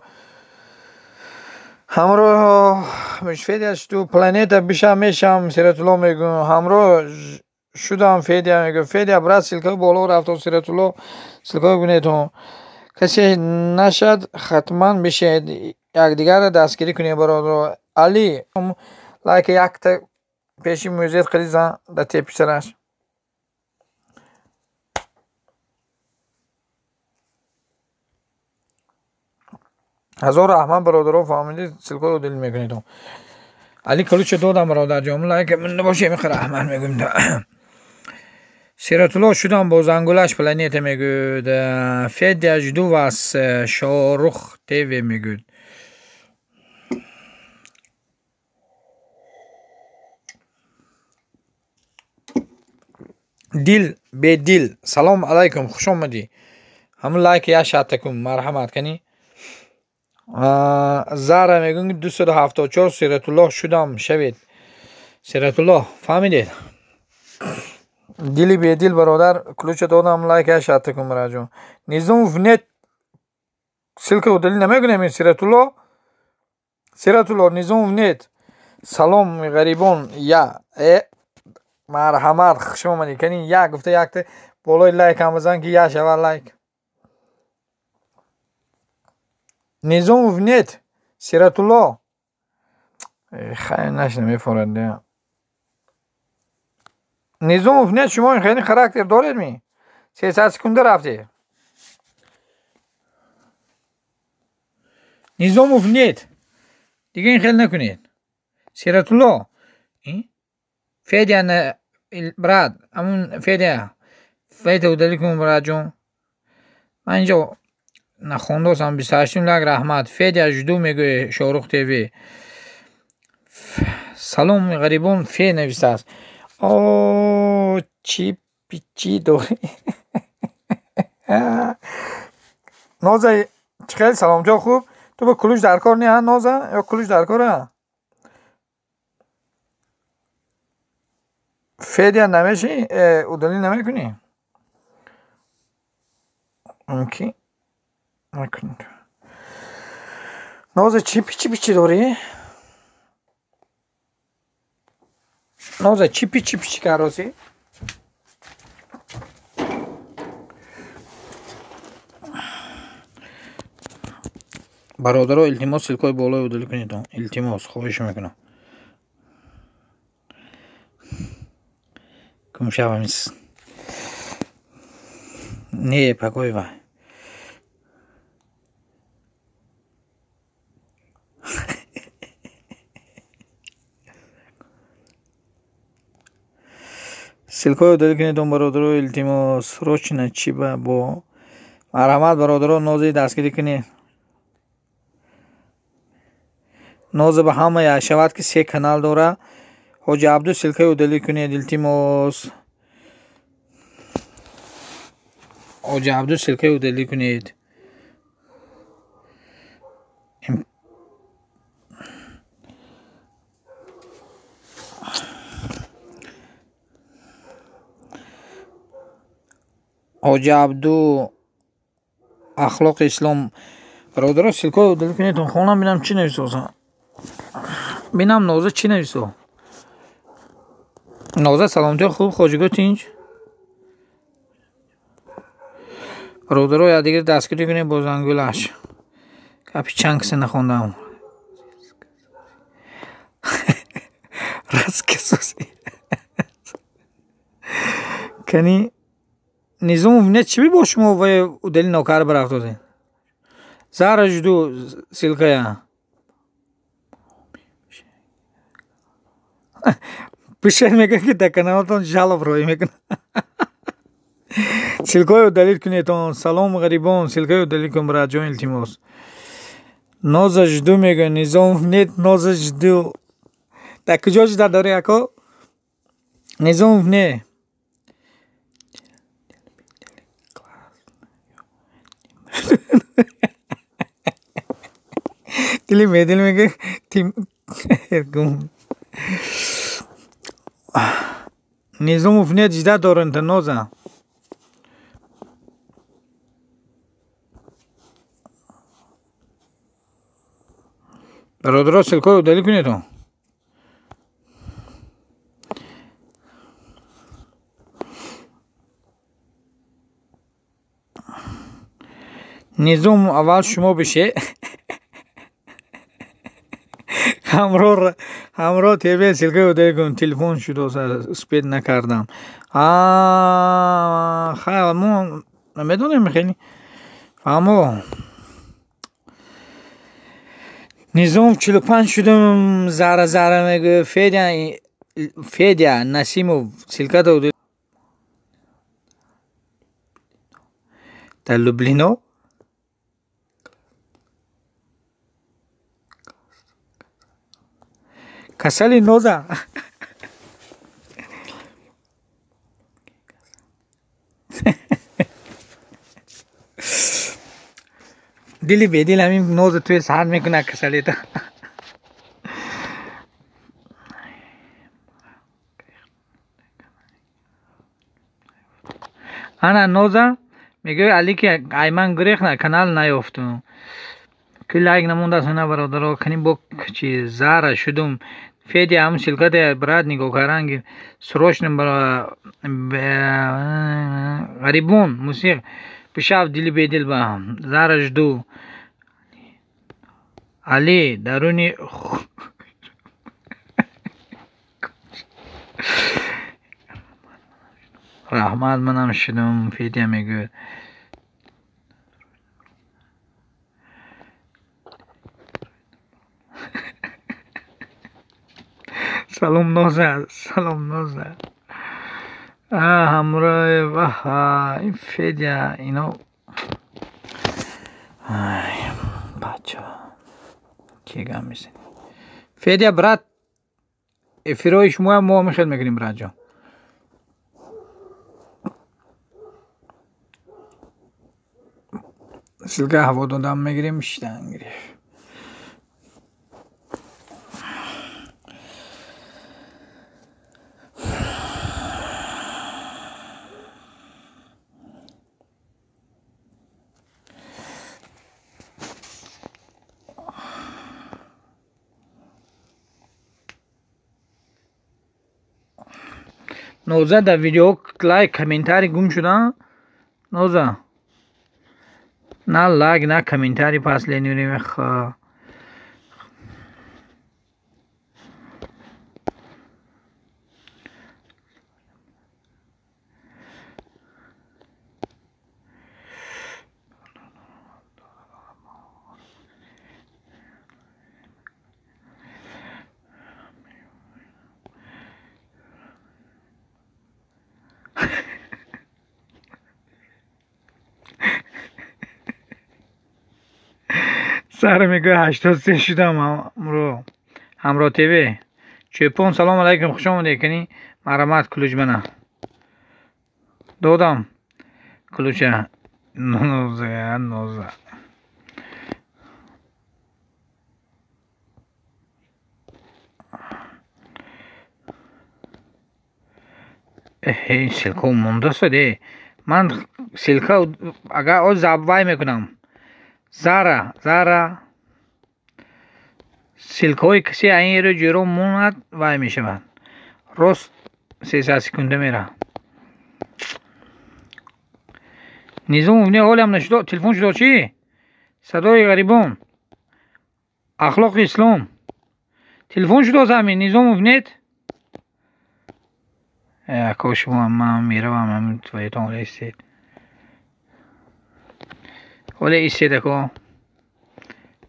Ҳамроҳ Федя жду планета биша мешам Сиратулло мегӯям. Ҳамроҳ шудам Федя мегӯям. Федя брат, ссылкаи боло рафто Сиратулло, ссылкаи кунедон. Касе нашад хатман бишед, якдигарро дастгирӣ кунед бародаро. Али лайка якта пеши мӯзет қиди зан дар тепи сараш. Ҳазор раҳмат бародаро, фаҳмидед, ссылкаро удалить мекунед. Али ключ додам бародарҷон, лайк набоши, мехӯра Аҳмад мегӯем. Сиратулло шудам бо зангулаш планета мегӯяд. Федя жду вас Шорух ТВ мегӯяд. Дил бедил салом алайкум, хуш омадӣ. Ҳамун лайк як шарта кун, марҳамат кани. Зара мегӯям 274 Сиратулло шудам шавед. Сиратулло фаҳмидед? Дили бедил бародар ключа додам, лайк як шарта кун бародарҷон. Низомов нет, ссылка удали намекунем. Сиратулло, Сиратулло Низомов нет. Салом ғарибон я марҳамат, хуш омадӣ. Кани як гуфта якта болои лайк ҳам бизан ки я шавад лайк. Низомов нет, Сиратулло. Хайр нашина мефорад. Низомов нет, шумо хеле характер доред ми? 300 секунда рафте. Низомов нет. Дига ин хел накунед. Сиратулло. Федя брат, амун Федя. Федя удали кун братҷон. Ман инҷо нахондосам 28 лак раҳмат. Федя жду мегӯе Шорух ТВ. Салом ғарибон фе нависааст. О чи пичи дорӣ? Ноза чӣ хел саломҷо хуб? Ту ба ключ дар кор не ҳа Ноза? Ё ключ дар кор ҳа? Федя намеши? Удалӣ намекунӣ? Мумкин накунӣ. Ноза чӣ пичи пичи дорӣ? Ноза чӣ пичи пичи кароси? Бародаро илтимос ссылкаи болои удалӣ кунед. Илтимос, хоҳиш мекунам. Кумшавам не пакоева. Ссылкаи удалӣ кунед бародаро илтимос. Срочно чӣ ба бо марҳамат бародаро Нозаи дастгирӣ кунед. Ноза ба ҳама як шавад ки 3 канал дора. Ҳоҷи Абду ссылкаи удалӣ кунед илтимос. Ҳоҷи Абду ссылкаи удалӣ кунед. Ҳоҷи Абду ахлоқи ислом бародаро ссылкаи удалӣ кунед. Хонам бинам чӣ нависоса. Бинам Ноза чӣ нависо. Ноза саломатӣ хуб хоҷиго тинҷ. Бародаро якдигар дастгирӣ кунед бо зангулаш. Гапи чанд киса нахондам. Раскасоси. Кани Низомов нет чӣ бо шумо вай удали нокар барафтодед? Зара жду ссылкая. Пишет мегӯяд ки дар каналатон жалоб роӣ мекунад. Ссылкаи удалит кунед он. Салом ғарибон, ссылкаи удалит кун братҷон илтимос. Ноза жду мегӯяд Низомов нет, Ноза жду. Дар куҷо жда дорӣ ако? Низомов не. Дили бедил мегӯяд тим Низомов нет жда доранд Ноза. Бародаро ссылкаи удалӣ кунед. Низом аввал шумо бише. Ҳамроҳ ТВ ссылкаи удалӣ кун. Телефон шудо успед накардам. Хайр мо намедонем хеле. Фаҳмо. Низом 45 шудам, зара зара мегӯ. Федя, Федя Насимов ссылка дод. Дар Люблино касали Ноза. Дили бедил ҳамин Ноза туи саҳат мекунад касалита. Ана Ноза мегӯяд, али ки айман гурехна канал наёфтум. Ки лайк намондааст ана бародаро, кани бо чи зара шудум. Федя ҳам ссылката брат нигоҳ кардан срочно ғарибон мусиқ пишав дили бедил ба зара жду. Али даруни раҳмат манам шудум. Федя мегӯяд. Салом Ноза, салом Ноза. Ҳамроҳи ваҳа ин Федя ино бача ки гап мезанӣ? Федя брат, эфирҳои шумоям мо мехел мекунем братҷон. Ссылка ҳаво додам мегирем, шидан гирифт. Ноза дар видео лайк комментарий гум шуда? Ноза на лайк на комментарий последнее время. Сара мегӯяд 83 шудам ҳамро ТВ. Чӯпон салом алайкум, хуш омадед. Кани марҳамат ключ мана. Додам ключа. Ноза, Ноза. Эҳ, ссылка мондааст э. Ман ссылка агар оз забвай мекунам. Зара, Зара. Ссылкаҳои касе айн ро ҷӯро монад вай мешавад. Рост 300 секунда мера. Низом не ҳолам нашудо, телефон шудо чӣ? Садои ғарибон. Ахлоқи ислом. Телефон шудо ҳамин Низомов нет? Ако шумо ман меравам ҳамин твоятон ҳоле истед. Ҳоле истед ако.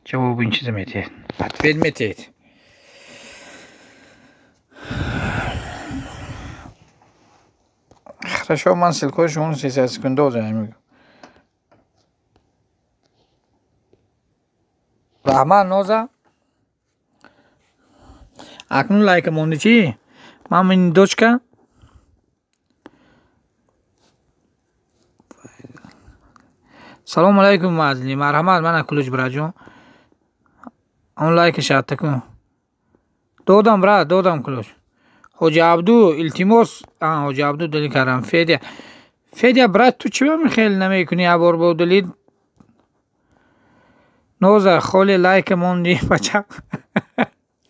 Ҷавоб ин чиза метиҳед. Ответ метиҳед. Хорошо, ман ссылкаи шумо 300 секунда оза мегӯям. Раҳмат Ноза. Акнун лайка монди чӣ? Мамин дочка. Салом алайкум Мазли. Марҳамат мана ключ братҷон. Он лайка шарта кун. Додам брат, додам ключ. Ҳоҷи Абду илтимос, Ҳоҷи Абду дили кардам. Федя. Федя брат, ту чӣ мехел намекунӣ абор бо дили? Ноза холи лайка монди бача.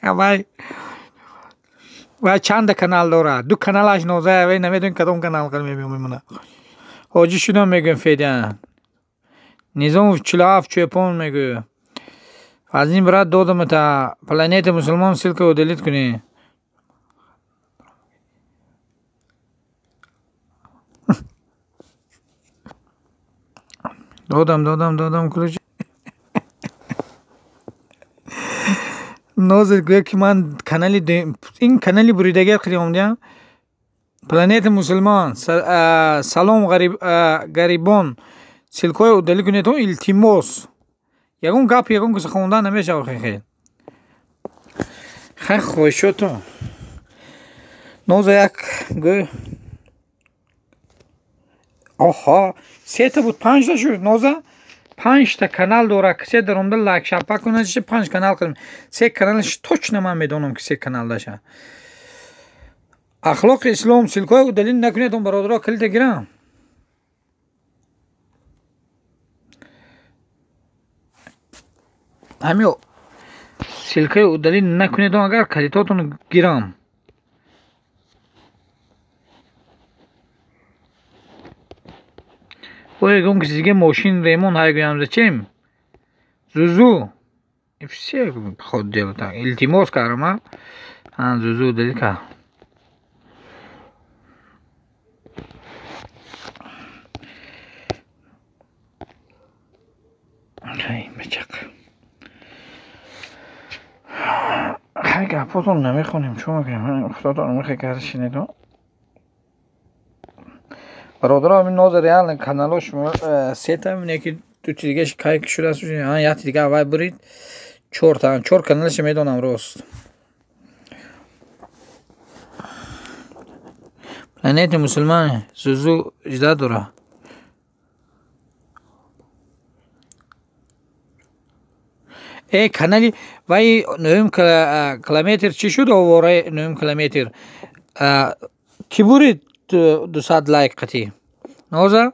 Вай вай чанда канал дорад? Ду каналаш Ноза, вай намедонем кадом канал қал мемонад. Ҳоҷи шудам мегӯям Федя. Низомов 47 чӯпон мегӯяд. Фазлин брат додам та планета мусулмон ссылка удалить кунӣ. Додам, додам, додам ключ. Нозир гӯя ки ман канали ин канали буридагар қилём дия. Планета мусулмон салом гарибон ссылкаҳои удалить кунед илтимос. Ягон гап ягон каса хондан намешава хел. Хай хоҳишотон. Ноза як гӯ. Оҳо, сета буд, панҷта шуд Ноза. Панҷта канал дора, касе даромда лайк шапа кунад, панҷ канал кунем. Се каналаш точно ман медонам ки се канал даша. Ахлоқи ислом ссылкаҳои удалить накунед он бародаро калита гирам. Ҳамин ссылкаи удалить накунед он агар калитотон гирам. Ой, гум ки диге мошин ремон ҳай гӯям зачем? Зузу. И все ход делают так. Илтимос кардам, а? Зузу удалить кард. Хай, бачак. Хай гапотон намехонем, чӣ мекунем? Худотон мехоҳед карда шинед. Бародаро, ҳамин Ноза реально каналош сета неки дути дигаш кай шудааст, яти дига аввал бурид чорта, чор каналаша медонам рост. Планета мусулман Зузу жда дора. Канали вай нӯҳум километр чӣ шуд? Овораи нӯҳум километр ки бурид 200 лайк қатӣ. Ноза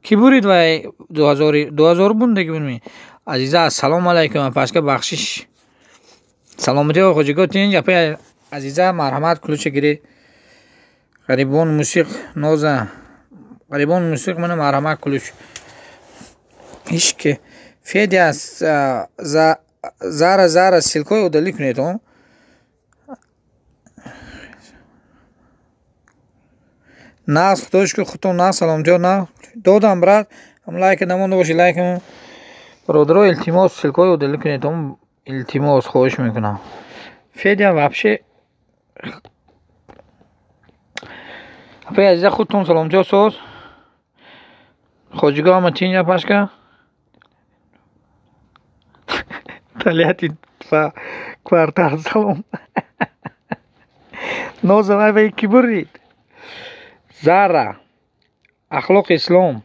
ки бурид вай 2000 бундаги бунми. Азиза ассалому алайкум, пашка бахшиш. Саломатӣ хоҷиго тинҷ апа Азиза марҳамат ключа гиред. Ғарибон мусиқ Ноза. Ғарибон мусиқ мана марҳамат ключ. Ҳеч ки Федя зара зара ссылкаҳои удалить кунед он. Нағз худои шукр худтон нағз саломатиё нағз. Додам брат, ҳам лайка намонда бошед лайкам. Бародаро илтимос ссылкаҳои удалить кунед он илтимос хоҳиш мекунам. Федя вообще апаи Азиза худтон саломатиё соз. Хоҷиго ҳама тинҷ апашка. Тольятти квартал салом. Ноза вай вай ки бурид? Зара ахлоқи ислом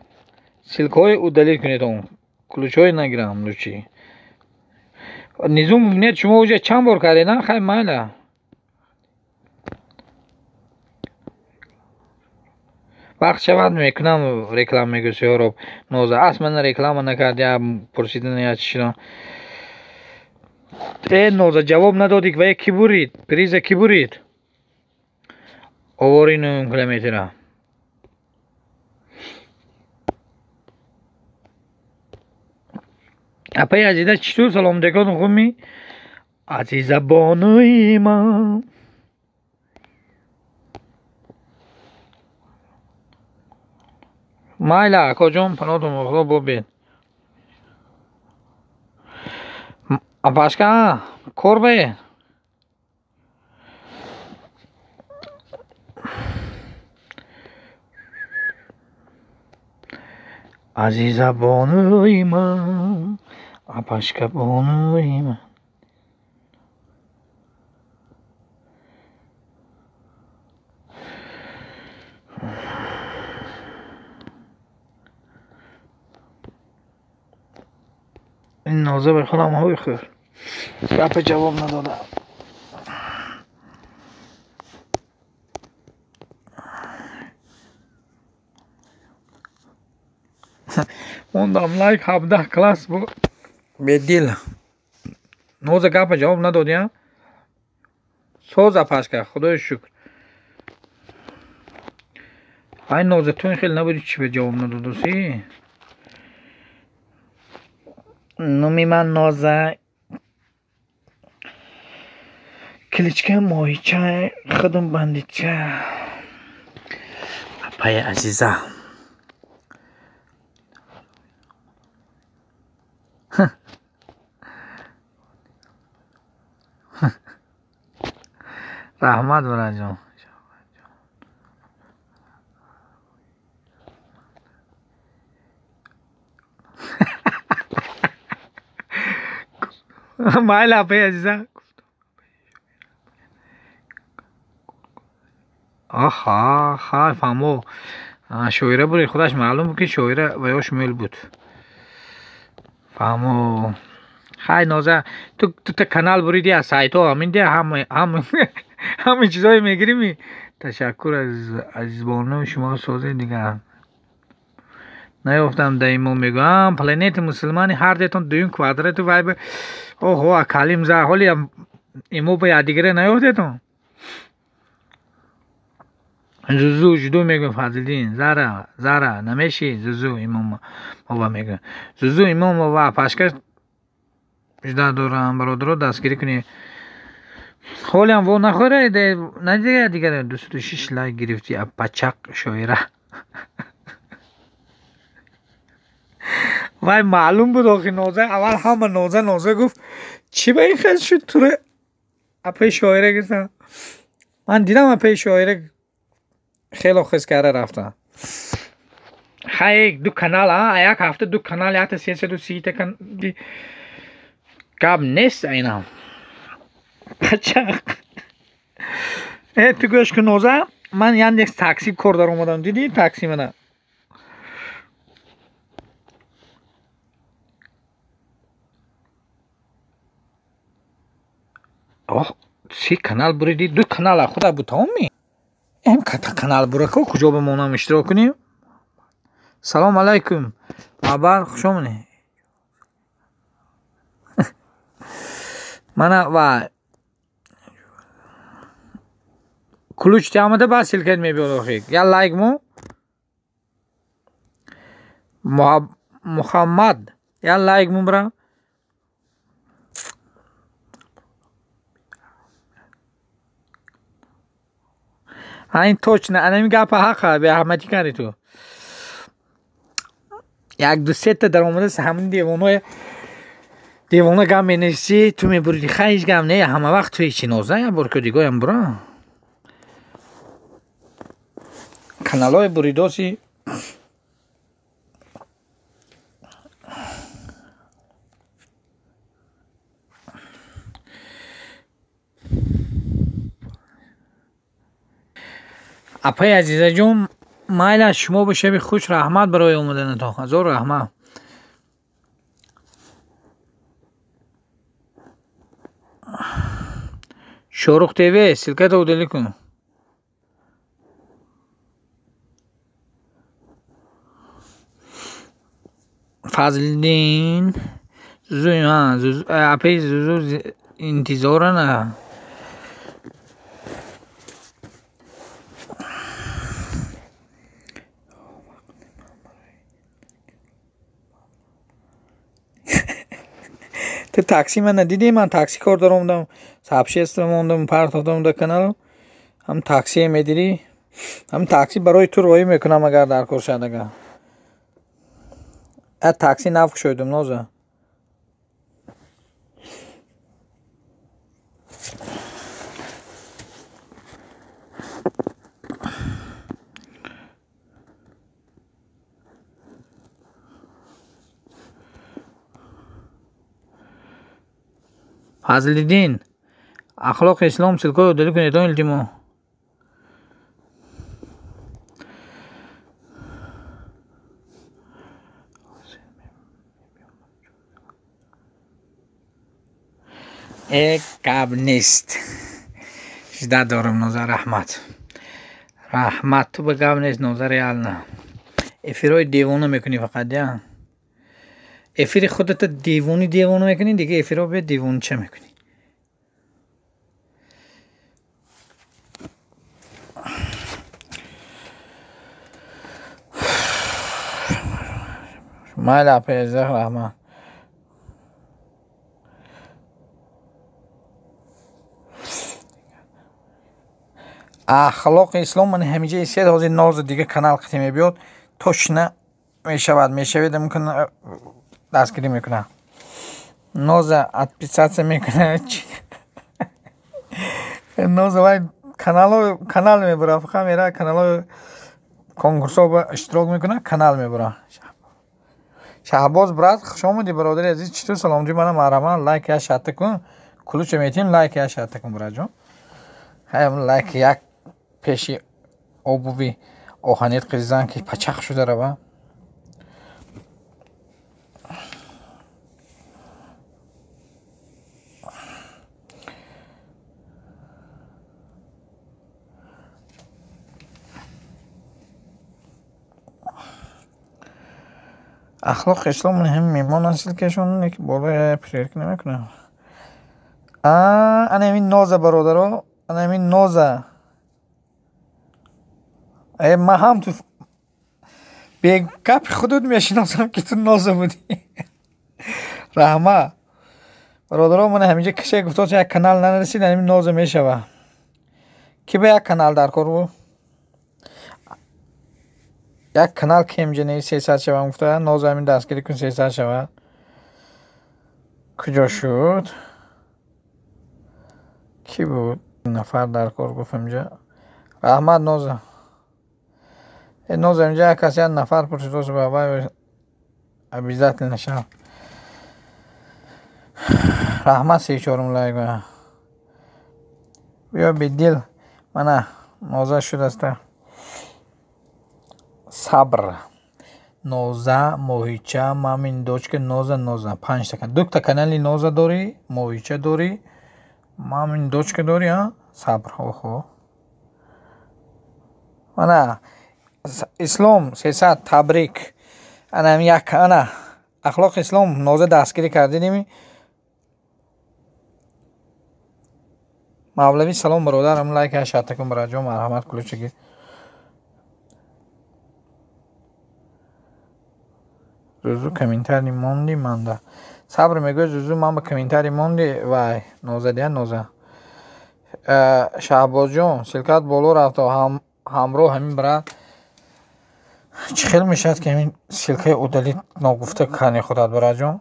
ссылкаҳои удалить кунед он. Ключҳои нагирам лучи. Низум нет шумо уже чанд бор кардед, на? Хай майла. Вақт шавад мекунам реклама мегӯ Сиёроб. Ноза аст ман реклама накард, я пурсидан я чӣ. Ноза ҷавоб надодик вай ки бурид? Приза ки бурид? Овори нӯҳум километра. Апаи Азиза чӣ тур салом декотон хубми? Азиза бонуи ман. Майла акоҷон панотон ба Худо бобед. Апашка кор бае? Азиза бонуи ман, апашка бонуи ман. Ин Ноза ба худам ҳой хӯр. Гапа ҷавоб надода. Мондам лайк 17 класс бу бедил. Ноза гапа ҷавоб надодӣ, а? Соз апашка, худои шукр. Ай Ноза ту ин хел набудӣ чӣ ба ҷавоб надодусӣ? Номи ман Ноза. Кличка моҳича, худам бандитча. Апаи Азиза. Раҳмат, бараҷон. Майли, апаи азиза. Аҳа, хай, фаҳмо. Шоира бури, худаш маълум буд, ки шоира ва ё шумел буд. Фаҳмо. Хай, Ноза, ту та канал буриди аз сайтҳо, ҳамин дия ҳама чизҳое мегирими. Ташаккур аз азизбону, шумо созед дигар. Наёфтам да имо мегӯям, планета мусулмани ҳар детон дуюм квадрату вай ба оҳо акалим за ҳоли имо ба якдигаре наёфтетон. Зузу жду мегӯям, Фазлиддин, Зара, Зара, намеши Зузу Имомова мегӯям. Зузу Имомова пашка жда дорам, бародаро, дастгирӣ кунед. Ҳолиам во нахӯред, надига дигар 206 лайк гирифти, пачақ шоира. Вай маълум буд охи Ноза, аввал ҳама Ноза Ноза гуфт, чӣ ба ин хел шуд тура апаи шоира гирифтам. Ман дидам апаи шоира хело хез карда рафтам. Хай, ду канал, а як ҳафта ду канал, якта 330 та гап нест айнам. Пачақ. Э, ту гӯш кун, Ноза, ман Яндекс такси кор дар омадам, дидӣ такси мана? Оҳ, се канал буриди, ду канал худа буд тамоми. Эм канал бурако куҷо бимонам иштирок кунем? Салом алайкум. Мабар, хуш омадед. Мана ва ключ омада ба ссылка мебиёд охи. Я лайк мо. Муҳаммад, я лайк мо бра. Айн точно, анами гапа ҳақа, беаҳматӣ карди ту. Як ду сета даромада ҳамин девонаи девона гап менависӣ, ту мебуриди, хай ҳеҷ гап не, ҳама вақт ту ҳечи Ноза, як бор ки дигоям бура. Каналҳои буридоси апаи азизаҷон, майла, шумо ба шаби хуш, раҳмат барои омаданатон, ҳазор раҳмат. Шорух ТВ, ссылката удали кун. Фазлиддин, Зузу, Зузу, апаи Зузу интизора на. Ту такси ман надидӣ, ман такси кор даромадам, сообщество мондам, партофтам дар канал, ҳам таксие медидӣ, ҳам такси барои ту роӣ мекунам, агар дар кор шад агар. А такси нав кушодам, Ноза. Фазлиддин, ахлоқи ислом ссылкаро удали кунед, илтимо. Э, гап нест. Жда дорам, Ноза, раҳмат. Раҳмат, ту ба гап нест, Ноза, реально. Эфирҳои девона мекунӣ фақат, я. Эфири худата девони девона мекунӣ, дига эфирҳо бе девонча мекунӣ. Майли, апаи азиза, раҳмат. Ахлоқи ислом ман ҳамиҷа исед, ҳозир Ноза дига канал қити мебиёд, точно мешавад, мешавед, мумкин дастгирӣ мекунам. Ноза отписаться мекунад. Ноза вай канал мебура, фақат мера каналҳои конкурсҳо иштирок мекунад, канал мебура. Шаҳбоз брат, хуш омадӣ бародари азиз. Чӣ ту саломҷӣ мана марҳамат, лайк як шарта кун. Кулуча метим, лайк як шарта кун братҷон. Ҳай лайк як пеши обуви оҳанит қиззан ки пачақ шуда рава. Ахлоқи ислом ҳам мемон аст ки ки болои проверка намекунам. Ана ҳамин Ноза бародаро, ана ҳамин Ноза. Ман ҳам ту бегапи худут мешиносам ки ту Ноза будӣ. Раҳма. Бародаро, ман ҳаминҷа кисе гуфтост як канал нанарасид, ҳамин Ноза мешава. Ки ба як канал дар кор буд? Як канал ки инҷа не 300 шавам гуфта, Ноза ҳамин дастгирӣ кун 300 шавад. Куҷо шуд? Ки буд? Нафар дар кор гуфт инҷа. Раҳмат Ноза. Ноза инҷа як кас як нафар пурсидост ба вай обязательно шав. Раҳмат 34 лайк. Биё бедил. Мана Ноза шудаста. Сабр. Ноза, Моҳича, мамин дочка, Ноза, Ноза. 5 та. Дута канали Ноза дорӣ, Моҳича дорӣ, мамин дочка дорӣ, а? Сабр. Охо. Мана Ислом 300 табрик. Ана як ана Ахлоқи ислом Ноза дастгирӣ кардидими. Мавлавӣ салом бародарам, лайк шарта кун бараҷон, марҳамат кулучаги. Зузу комментарий монди манда. Сабр мегӯяд Зузу ман ба комментарий монди вай Ноза дия Ноза. Шаҳбозҷон силкат боло рафта ҳамроҳ ҳамин брат. Чӣ хел мешавад ки ҳамин силкаи удалит ногуфта кани худат братҷон?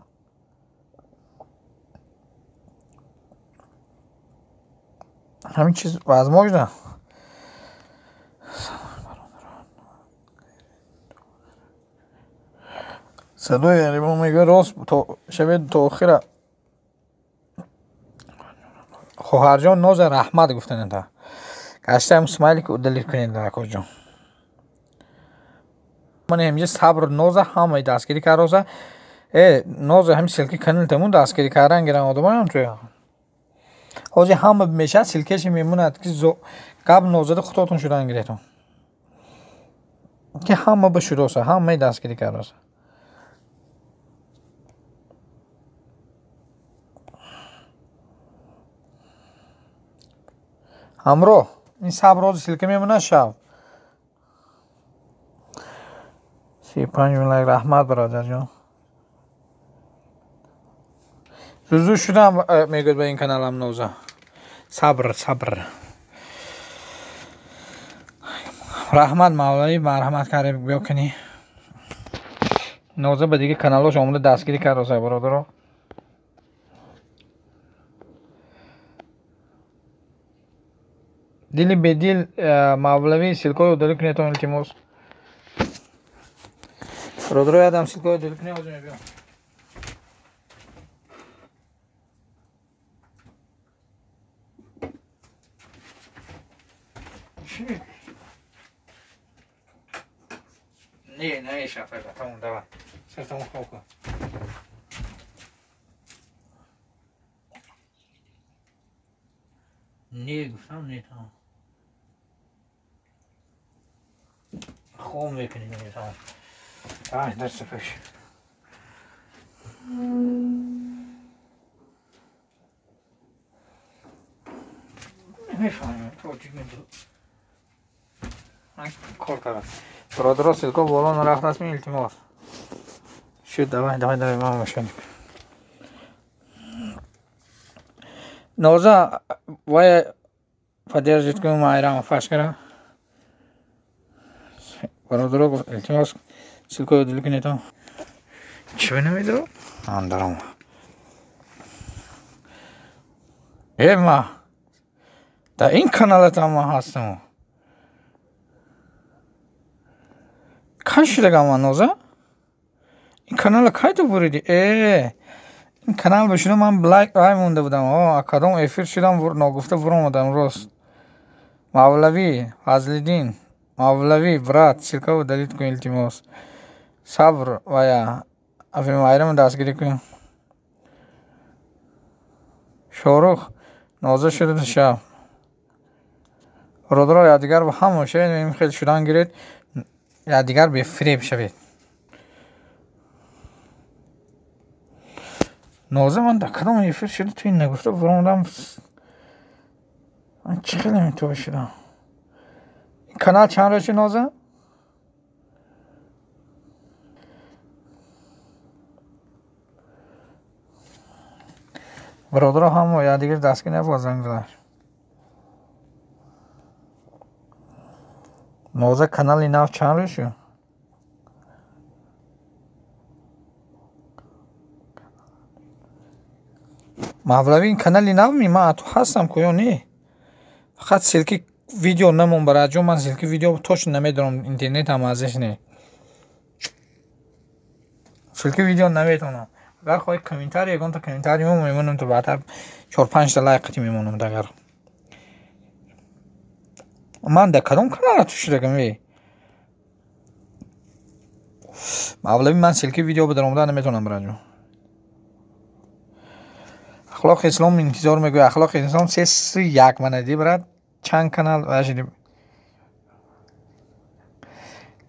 Ҳамин чиз возможно? Садои Алибо мегӯяд рост шавед то охира. Хоҳарҷон Ноза раҳмат гуфтанета. Гашта ҳам смайлик удалит кунед акоҷон. Ман ҳаминҷа Сабр Ноза ҳамаи дастгирӣ кароза. Ноза ҳамин силки канал тамон дастгирӣ кардан гиран одамоям туя. Ҳозир ҳама мешавад силкаши мемонад ки гап Нозада худотон шудан гиретон. Ки ҳама ба шудоса, ҳамаи дастгирӣ кароза. Ҳамроҳ ин Сабр ҳозир силка мемонад шав. 35 лайк раҳмат бародарҷон. Зузу шудам мегӯяд ба ин каналам Ноза. Сабр, сабр. Раҳмат Мавлавӣ, марҳамат кард биё кунӣ. Ноза ба дигар каналҳош омада дастгирӣ кард бародаро. Дили бедил Мавлавӣ силкаҳои удалӣ кунед илтимос. Бародаро ядам силкаҳои удалӣ кунед ҳозир мебиём. Не, намешавад. Тамом, давай. Сартамон хоб кун. Не гуфтам, не тамом. Хоб мекунем, не тамом. Ай, даста пеш. Мефаҳмем, тоҷик меду. Ман кор кардам. Бародаро силка боло нарафтааст, илтимос. Шуд, давай, давай, давай, ман мошин. Ноза, вай поддержит кун майрам фашкара. Бародаро илтимос силкаи удалӣ кунед. Чӣ намедро? Андаром. Ма. Дар ин каналатам ман ҳастам. Кай шудагам ман, Ноза? Ин канала кай ту буриди? Ин канал бишуда ман блайк ай монда будам. Кадом эфир шудам, ногуфта буромадам рост. Мавлавӣ Фазлиддин, Мавлавӣ брат, ссылка удалить кун, илтимос. Сабр вая Афимайрам дастгирӣ кун. Шорух Ноза шуда шаб. Бародаро, якдигар ба ҳама шавед, ин хел шудан гиред, якдигар бефиреб шавед. Ноза, ман дар кадом эфир шуда ту ин нагуфта буромадам? Ман чӣ хеле интиҳо шудам? Ин канал чанд рӯз шуд, Ноза? Бародаро, ҳама якдигар дастгирӣ набояд занг зад. Ноза, канали нав чанд рӯз шуд? Мавлавӣ, ин канали нав ми? Ман ту ҳастам ку ё не? Фақат ссылки видео намон, бараҷон, ман ссылки видео точно намедонам, интернет ҳам азиш не. Ссылки видео наметонам. Агар хоҳӣ комментарий, ягонта комментарий мемонам, то баъдтар 4-5 та лайк қати мемонам. Дагар ман дар кадом канала ту шудагам, э? Мавлавӣ, ман ссылки видео бадаромада наметонам, бараҷон. Ахлоқи ислом интизор мегӯяд. Ахлоқи ислом 3-1 манади, брат. Чанд канал вашиди?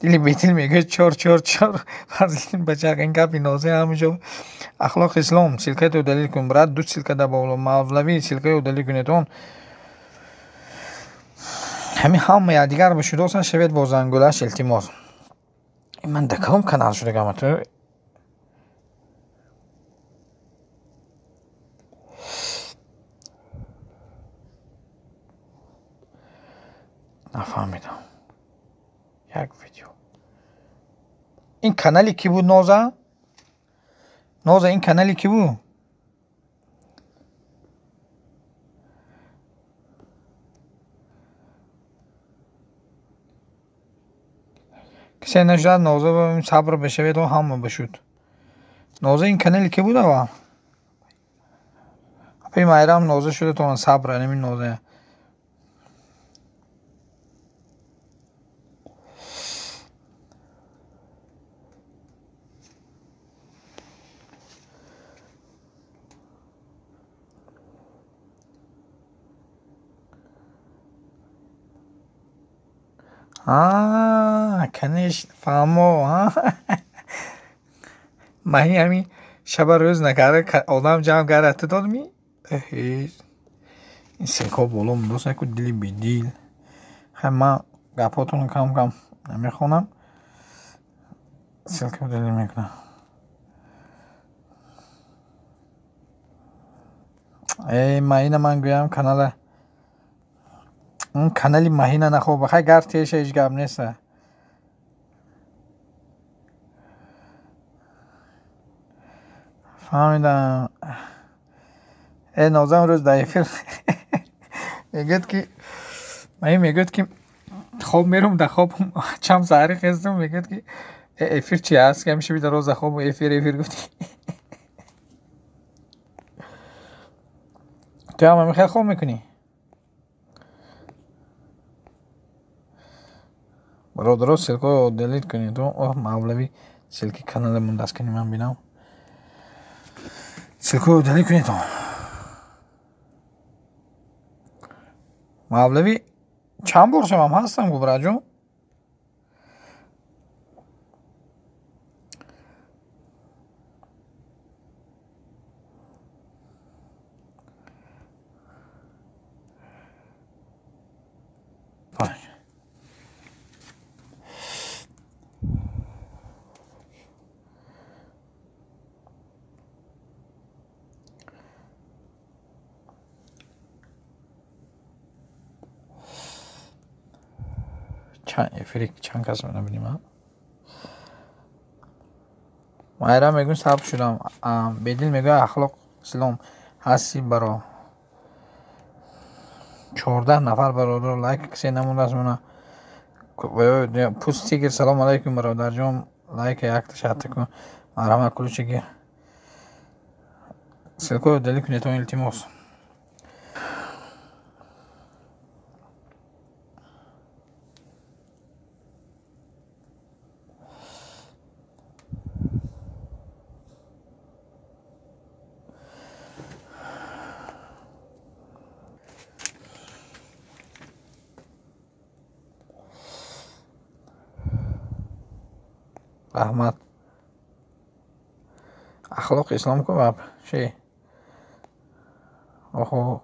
Дили бедил мегӯяд 4-4-4. Фазлиддин бачақ, ин гапи Ноза ҳаминҷо. Ахлоқи ислом, ссылкаро удалить кун, брат, ду ссылка дар боло. Мавлавӣ, ссылкаро удалить кунед он. Ҳамин ҳама якдигар бишудосан шавед бо зангулаш, илтимос. Ман дар кадом канал шудагам ту? Нафаҳмидам. Як видео. Ин канали кӣ буд, Ноза? Ноза, ин канали кӣ буд? Касе нашудад, Ноза, сабр бишавед, ҳама бишуд. Ноза, ин канали кӣ буд аввал? Апи Майрам Ноза шуда то сабр, анами Ноза. Конечно, фаҳмо. Маҳи ҳамин шаба рӯз накарда одам ҷамъ карда ту додми? Ин ссылкаҳо боло мондааст, яку дили бедил. Хай, ман гапҳотонро кам кам намехонам. Ссылка удалить мекунам. Маҳина, ман гӯям канала он канали Маҳина нахоб. Хай, гар теша ҳеҷ гап нест. Фаҳмидам. Ноза рӯз дар эфир мегӯяд ки Маҳин мегӯяд ки хоб мерум, дар хоб чам саҳари хестам, мегӯяд ки эфир чи ҳаст? Ҳамеша бида роз дар хоб эфир эфир гуфтӣ. Ту ҳам ҳамин хел хоб мекунӣ? Бародаро, ссылкаро удалить кунед. Оҳ, Мавлавӣ, ссылки канала мондаст, кани ман бинам. Ссылкаро удалить кунед. Мавлавӣ, чанд бор шавам ҳастам гу, браҷон? Эфири чанд кас набинем. Майрам мегӯ сабр шудам. Бедил мегӯяд ахлоқ ислом ҳасти баро. 14 нафар бародар лайк касе намондааст мона. Пуст тигр салом алайкум бародарҷон. Лайк якта шарта кун. Марҳамат ключи гир. Ссылкаро удалить кунед илтимос. Раҳмат. Ахлоқи ислом ку вообще. Оҳо,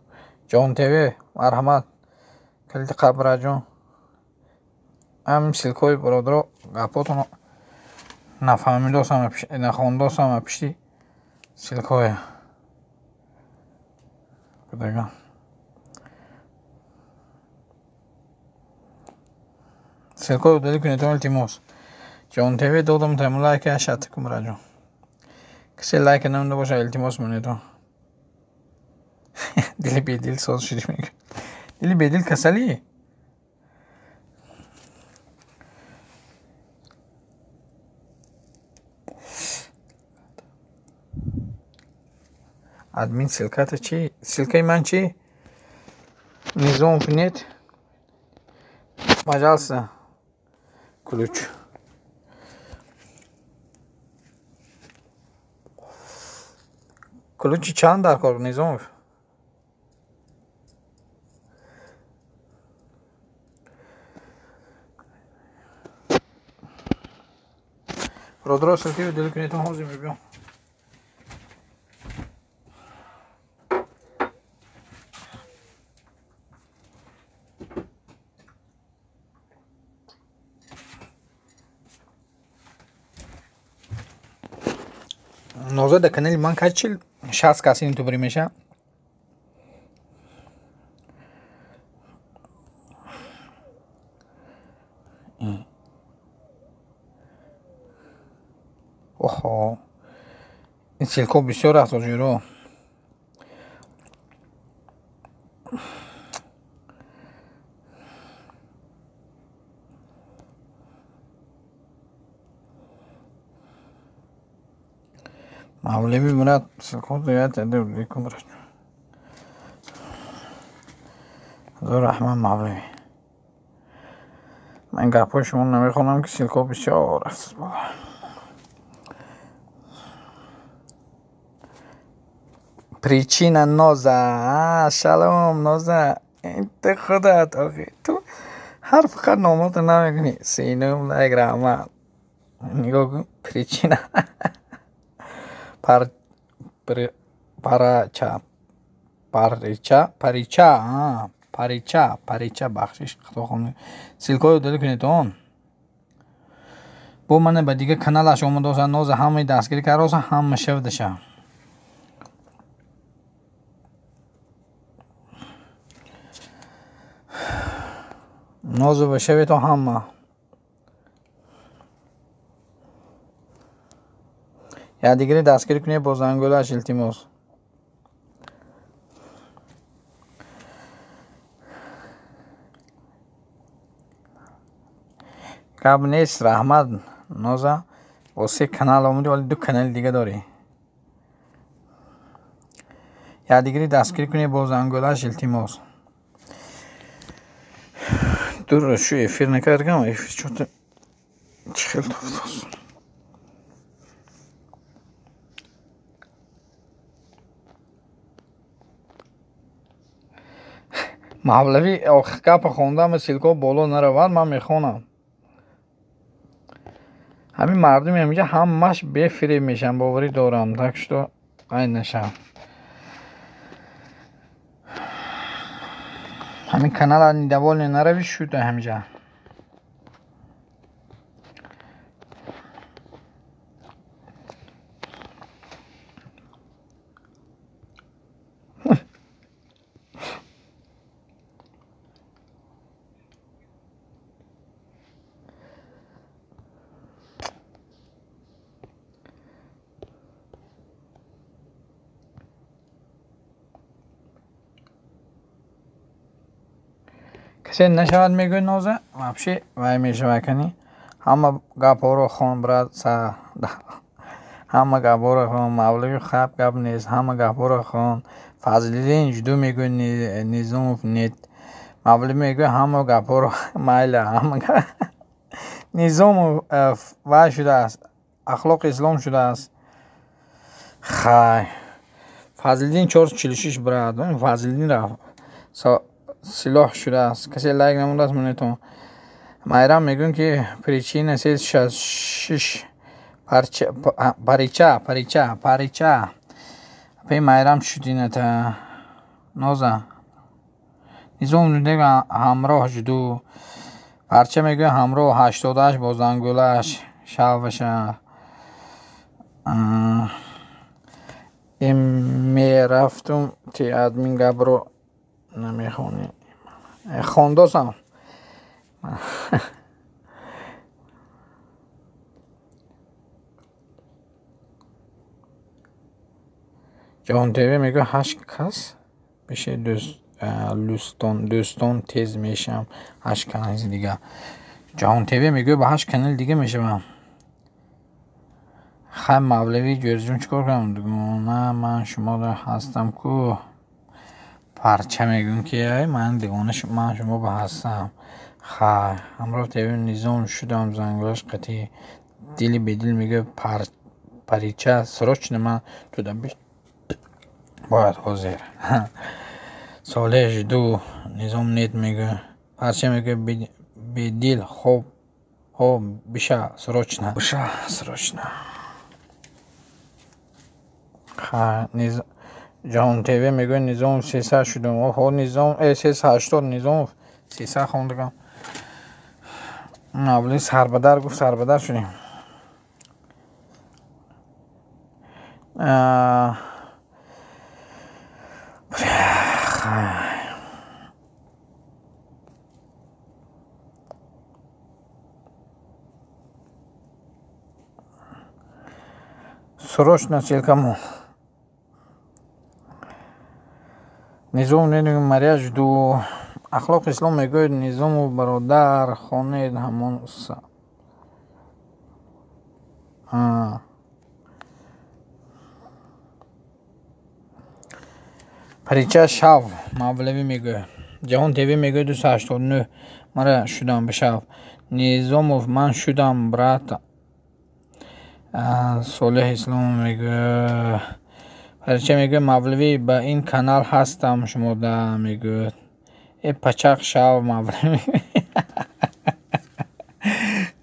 Ҷон ТВ, марҳамат. Калиди қабраҷон. Ҳамин ссылкаҳои бародаро гапотон нафаҳмидосам, нахондосам пишти ссылкаҳое. Кудаган. Ссылкаҳоро удалить кунед илтимос. Ҷон ТВ додам таму лайк шарта кун бараҷон. Касе лайк намонда бошад илтимос монед. Дили бедил соз шуди мегӯяд. Дили бедил касалӣ? Админ ссылката чӣ? Ссылкаи ман чӣ? Низомов нет? Пожалуйста. Ключ. Ключи чанд дар кор Низомов? Бародаро ссылкаро удалить кунед ҳозир мебиём. Ноза дар канали ман кай 40 кас ютубери мешавад. Оҳо, ин ссылкаҳо бисёр аст оҷиро. Мавлави брат, ссылкаҳо зиёд удалить кун брат. Ҳазор раҳмат Мавлави. Ман гапҳои шумо намехонам ки ссылкаҳо бисёр аст. Причина Ноза. Шалом Ноза. Ту худат охи. Ту ҳар фақат номото намекунӣ. Синум лайк раҳмат. Нигоҳ кун причина. Парача. Парича, парича, парича, парича бахшиш хато хондем. Ссылкаҳоро удалить кунед он. Бо мана ба дигар каналаш омадоса Ноза ҳамаи дастгирӣ кардоса ҳама шавдаша. Ноза ба шавето ҳама. Якдигари дастгирӣ кунед бо зангӯлаш илтимос. Гап нест, раҳмат Ноза. Бо се канал омадӣ, вале ду канали дига дорӣ. Якдигари дастгирӣ кунед бо зангӯлаш илтимос. Ду рӯз шу эфир накардам, эфир чё-то чӣ хел тофтост. Мавлави ох гапа хондам, ссылкаҳо боло наравад, ман мехонам. Ҳамин мардуми ҳаминҷа ҳамаш бефиреб мешаванд, боварӣ дорам, так что ай нашав. Ҳамин канала недовольный наравӣ шуд ҳаминҷа. Касе нашавад мегӯяд Ноза, вообще вай мешавад кани. Ҳама гапҳоро хон, брат, ҳама гапҳоро хон. Мавлави хаб гап нест, ҳама гапҳоро хон. Фазлиддин жду мегӯяд Низомов нет. Мавлави мегӯяд ҳама гапҳоро майла, ҳама Низомов вай шудааст, ахлоқи ислом шудааст. Хай. Фазлиддин 446 брат. Фазлиддин рафт. Силоҳ шудааст. Касе лайк намудааст монетон. Майрам мегӯям ки причина 366 парича парича парича. Пей Майрам шудината. Ноза. Низом мегӯяд ҳамроҳ жду. Парча мегӯяд ҳамроҳ 88 бо зангулаш шаваша. Мерафтум ти админ гапро намехонӣ. Хондосам. Ҷаҳон ТВ мегӯяд 8 кас пеши дӯстон тез мешавам. 8 канали дига. Ҷаҳон ТВ мегӯяд ба 8 канали дига мешавам. Хай Мавлави ҷӯрҷон чӣ кор кунам? Дугона ман шуморо ҳастам ку. Парча мегӯям ки ман дугона ман шумо ба ҳастам. Хай ҳамроҳ ТВ Низом шудам зангулаш қатъӣ. Дили бедил мегӯяд парича срочно ман туда бояд ҳозир. Солеҳ жду Низом нет мегӯяд. Парча мегӯяд бедил хоб хоб биша срочно. Биша срочно. Ҷаҳон ТВ мегӯяд Низомов 300 шудам. Оҳо Низом 380 Низомов 300 хондагам. Мавлави сарбадар гуфт сарбадар шудем. Срочно ссылкаму. Низом Мария жду. Ахлоқи ислом мегӯяд Низому бародар хонед ҳамон. Парича шав Мавлави мегӯяд. Ҷаҳон ТВ мегӯяд 289 мара шудам бишав. Низомов ман шудам брат. Солеҳ Ислом мегӯяд. Парича мегӯяд Мавлави ба ин канал ҳастам шумода мегӯяд. Э пачақ шав Мавлави.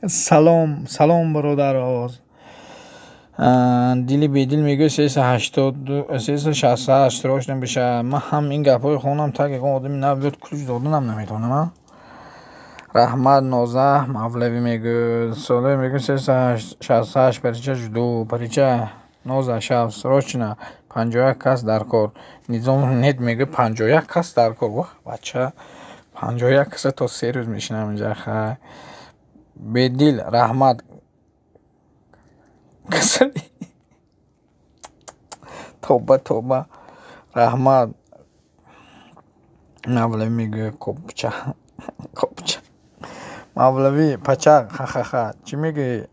Салом салом бародароз. Дили бедил мегӯяд 368 срочно биша. Ман ҳам ин гапҳои хонам так ягон одами нав биёд ключ доданам наметавонам. Раҳмат Ноза Мавлави мегӯяд. Солеҳ мегӯяд 368 парича жду. Парича Ноза шав срочно 51 кас дар кор. Низом нет мегӯяд 51 кас дар кор. Вах бача 51 каса то 3 рӯз мешинам инҷа. Хай бедил раҳмат касали. Тоба тоба раҳмат. Мавлави мегӯяд копча копча. Мавлави пачақ ха-ха-ха. Чӣ мегӯӣ?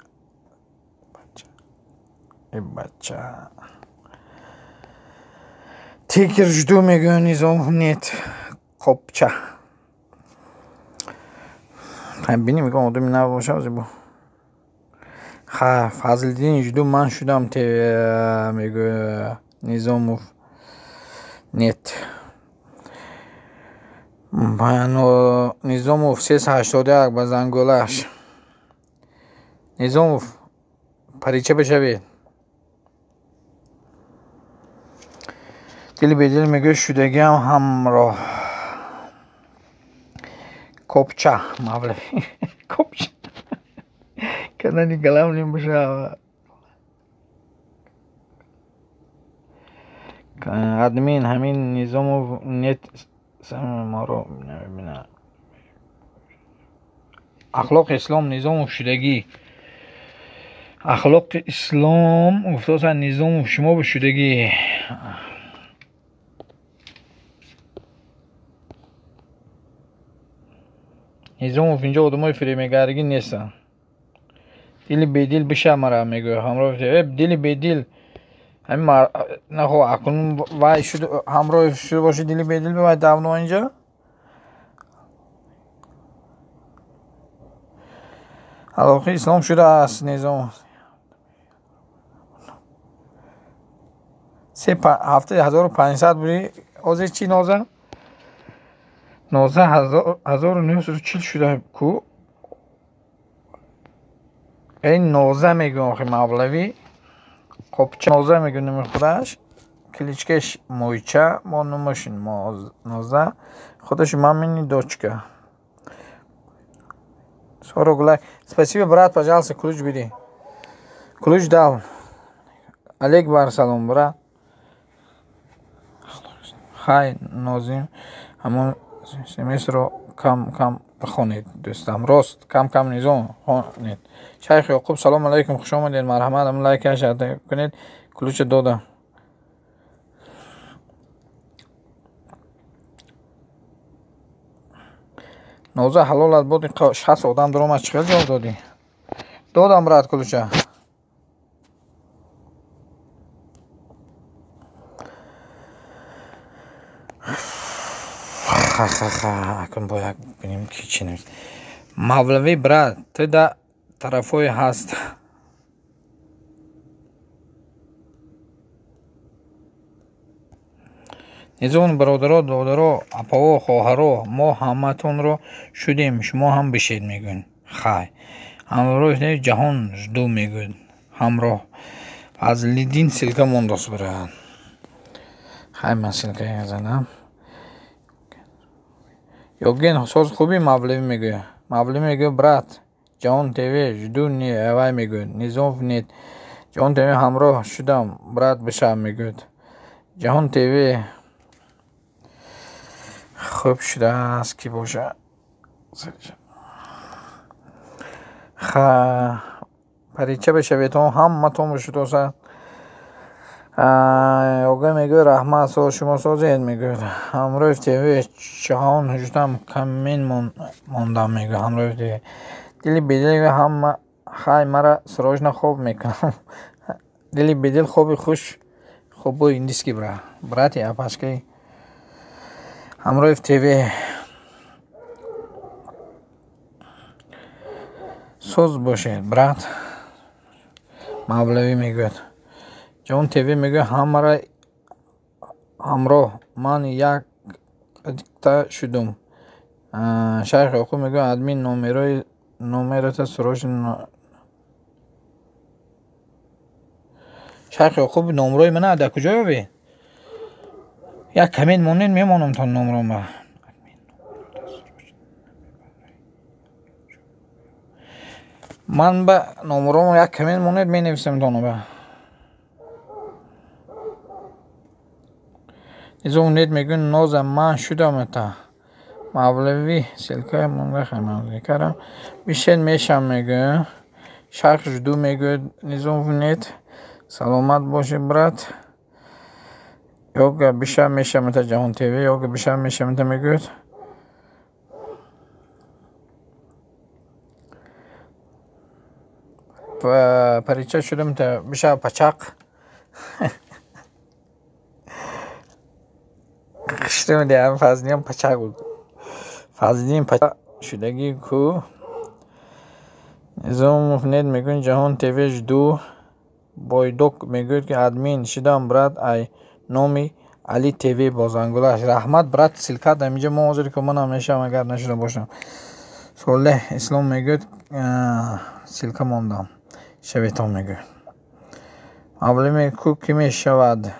Э бача. Тикер жду мегӯяд Низом нет. Копча. Бинем мегӯям одами нав бошад зебо. Ха Фазлиддин жду ман шудам мегӯяд Низомов нет. Низомов 381 ба зангулаш. Низомов парича бишавед. Дили бедил мегӯяд шудагиам ҳамроҳ. Копча Мавлави. Копча. Канали главный бишава. Админ ҳамин Низомов нет моро намебинад. Ахлоқи ислом Низомов шудагӣ. Ахлоқи ислом гуфтоса Низомов шумо шудагӣ. Низомов инҷо одамои фиремегаригӣ нестанд. Дили бедил биша мара мегӯяд ҳамроҳ. Дили бедил ҳамин нахо акнун вай шуд ҳамроҳ шуда бошад дили бедил вай давно инҷо. Алоқи ислом шудааст Низом. Се ҳафта 1500 буди. Ҳозир чӣ ноза? Ноза 1940 шуда ку. Эй ноза мегӯям охи Мавлавӣ. Қопча ноза мегӯям номи худаш. Кличкаш Мойча, мо номаш Ноза. Худаш мамини дочка. 40 лайк. Спасибо, брат, пожалуйста, ключ бери. Ключ дал. Олег бар салом, брат. Хай, Нозим, ҳамон смсро кам кам бихонед, дӯстам. Рост, кам кам низом хонед. Шайх Ёқуб, салом алайкум, хуш омадед, марҳамат, ҳам лайкаш кунед, ключа додам. Ноза ҳалолат буд, 60 одам даромад, чӣ хел ҷавоб додӣ? Додам, брат, ключа. Ха-ха-ха, акун бояд бинем ки чӣ навист. Мавлавӣ, брат, ту да тарафҳои ҳаст. Низом бародаро, додаро, апаво, хоҳаро, мо ҳаматонро шудем, шумо ҳам бишед мегӯянд. Хай. Ҳамроҳ ҷаҳон жду мегӯяд. Ҳамроҳ. Фазлиддин ссылка мондост, брат. Хай, ман ссылка занам. Ёген соз хуби Мавлавӣ мегӯяд. Мавлавӣ мегӯяд, брат, Ҷаҳон ТВ жду не вай мегӯяд. Низомов нет. Ҷаҳон ТВ ҳамроҳ шудам, брат, бишав мегӯяд. Ҷаҳон ТВ хуб шудааст ки боша. Ха, парича бишавед, ҳаматон бишудоса. Ёга мегӯяд, раҳмат, соз шумо созед мегӯяд. Ҳамроҳ ТВ ҷаҳон шудам, камин мондам мегӯяд ҳамроҳ ТВ. Дили бедил ҳама хай мара срочно хоб мекунам. Дили бедил хоби хуш, хобои индийский бра. Брати апашкаи ҳамроҳ ТВ. Соз бошед, брат. Мавлавӣ мегӯяд. Ҷаҳон ТВ мегӯяд ҳамаро ҳамроҳ ман якта шудум. Шайх Ёқуб мегӯяд админ номерата срочно. Шайх Ёқуб номрои мана дар куҷо ёбед? Як коммент монед, мемонам то номрома. Ман ба номромо як коммент монед, менависам то номра. Низом нет мегӯяд ноза ман шудам ата. Мавлавӣ ссылка монда хаймавликарам. Бишед мешам мегӯяд. Шайх жду мегӯяд Низомов нет. Саломат бошед, брат. Ёга биша мешам ата Ҷаҳон ТВ, ёга биша мешам ата мегӯяд. Парича шудам та биша пачақ. Хиштам Фазлиям пачақ буд. Фазлиддин пачақ шудагӣ ку. Низомов нет мегӯяд Ҷаҳон ТВ жду. Бойдок мегӯяд ки админ шудам, брат, ай номи Али ТВ бозангулаш. Раҳмат, брат, ссылка дар инҷо мо ҳозир ки манам мешавам агар нашуда бошам. Солеҳ Ислом мегӯяд ссылка мондам. Шаветон мегӯяд. Мавлавӣ ку кӣ мешавад?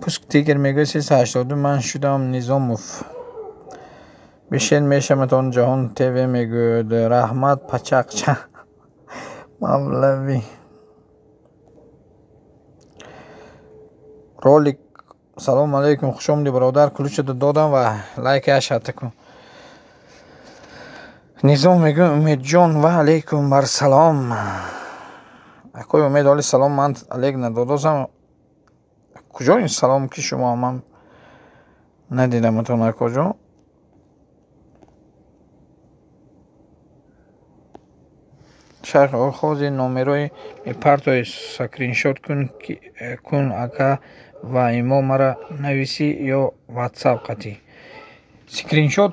Пуск тигр мегӯяд 382 ман шудам Низомов. Бишед мешаватон Ҷаҳон ТВ мегӯяд. Раҳмат, пачақча. Мавлавӣ. Ролик. Салом алейкум, хуш омадӣ бародар. Ключата додам ва лайкаш ҳатта кун. Низом мегӯяд Умедҷон ва алейкум бар салом. Акои Умед оли салом ман алейк надодосам. Куҷо ин салом ки шумо ман надидам атон акоҷон? Шайх ҳозир номерои мепартои скриншот кун ака ва имо мара нависӣ ё ватсап қатӣ. Скриншот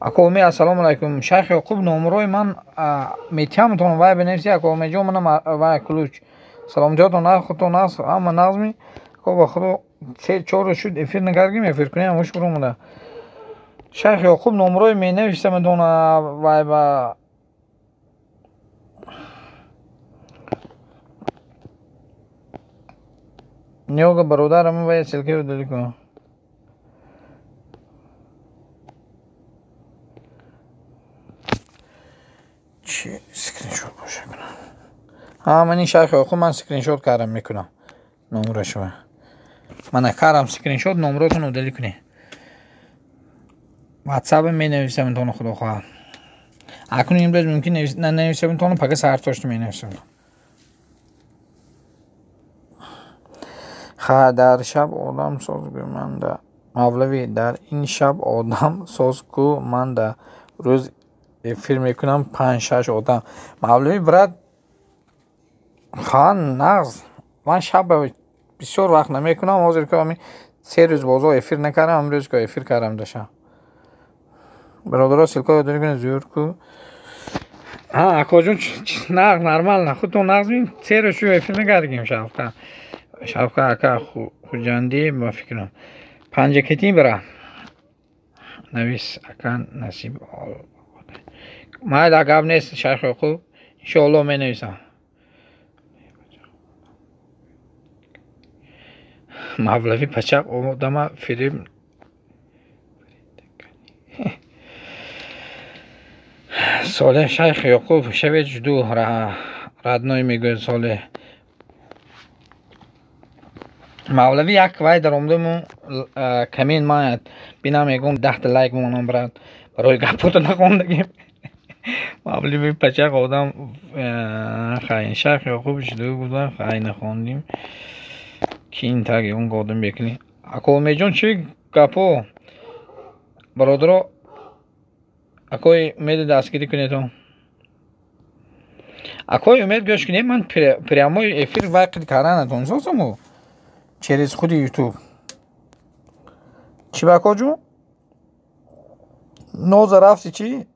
Ако Умед, ассалому алайкум. Шайх Ёқуб, номерои ман метиҳамтон, вай бинависӣ. Ако Умедҷон, манам вай ключ. Саломатиётон, худтон нағз, ҳама нағзми? Ако ба худо се чор рӯз шуд эфир накардем, эфир кунем, ҳамаш буромада. Шайх Ёқуб номерои менависамтон вай ба Ниёга бародарам вай ссылкаро дали кун. Чи скриншот боша кунам? Ҳа, ман ин Шайх Ёқуб ман скриншот кардам мекунам. Номерашо. Мана кардам скриншот, номеротон удали кунед. WhatsApp менависам тон худо хоҳад. Акнун имрӯз мумкин нанависам тон, пага саҳар точно менависам. Ха, дар шаб одам соз гӯ манда. Мавлавӣ, дар ин шаб одам соз ку манда. Рӯз эфир мекунам 5-6 одам. Мавлавӣ брат, ха нағз. Ман шаб бисёр вақт намекунам, ҳозир ки ҳамин се рӯз бозо эфир накардам, имрӯз ки эфир кардам дар шаб. Бародаро ссылкаро дори кунед зур ку. Ҳа, акоҷон, нағз, нормально. Худтон нағз, се рӯз шу эфир накардем шабка. Шабка ака Хуҷандӣ ба фикрам. Панҷакетӣ бира. Навис ака насиб. Майла гап нест Шайх Ёқуб. Иншоаллоҳ менависам. Мавлавӣ пачақ одама фиреб Солеҳ Шайх Ёқуб шавед жду родной мегӯяд Солеҳ. Мавлавӣ як вай даромадаму камин ман бинам мегӯм 10 лайк монам брат. Барои гапото нахондагим. Мавлавӣ пачақ одам хай Шайх Ёқуб жду буда хай нахондим. Ки ин так он одам бекунӣ. Ако Умедҷон чӣ гапо? Бародаро акои Умеди дастгирӣ кунедон. Акои Умед гӯш кунед, ман прямой эфир вай қид кардан натонистосаму через худи YouTube. Чӣ ба акоҷон? Ноза рафти чӣ?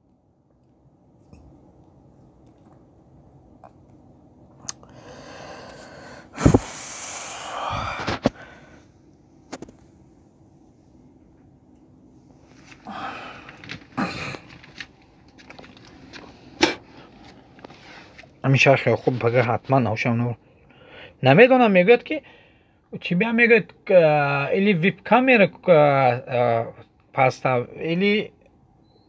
Ҳамин Шайх Ёқуб пага ҳатман ҳошам нур. Намедонам, мегӯяд ки чӣ бия мегӯяд или веб-камера паста или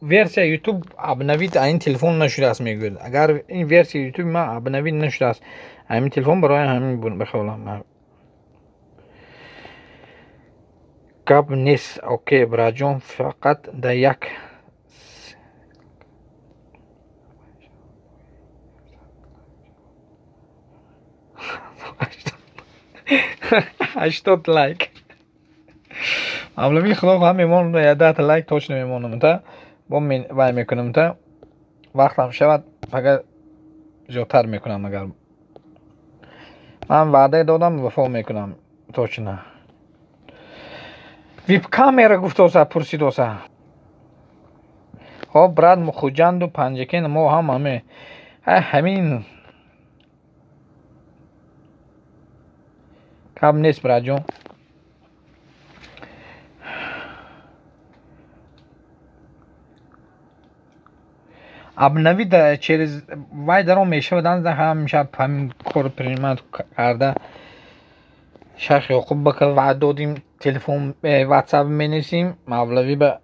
версия YouTube обновить ин телефон нашудааст мегӯяд. Агар ин версия YouTube ман обновить нашудааст, ҳамин телефон барои ҳамин бихолам. Гап нест, окей, братҷон, фақат дар як 80 лайк. Мавлавӣ худо хоҳад мемонам, 10 лайк точно мемонам та. Бо вай мекунам та. Вақтам шавад, фақат зиёдтар мекунам агар. Ман ваъда додам, вафо мекунам точно. Веб-камера гуфтоса, пурсидоса. Хоб брат, Хуҷанду Панҷакент мо ҳам ҳаме. Ҳамин кам нест братҷон. Обновить через вай даром мешавад, ҳам шаб ҳамин кор принимать карда. Шайх Ёқуб ба ваъд додим, телефон WhatsApp менависим, Мавлавӣ ба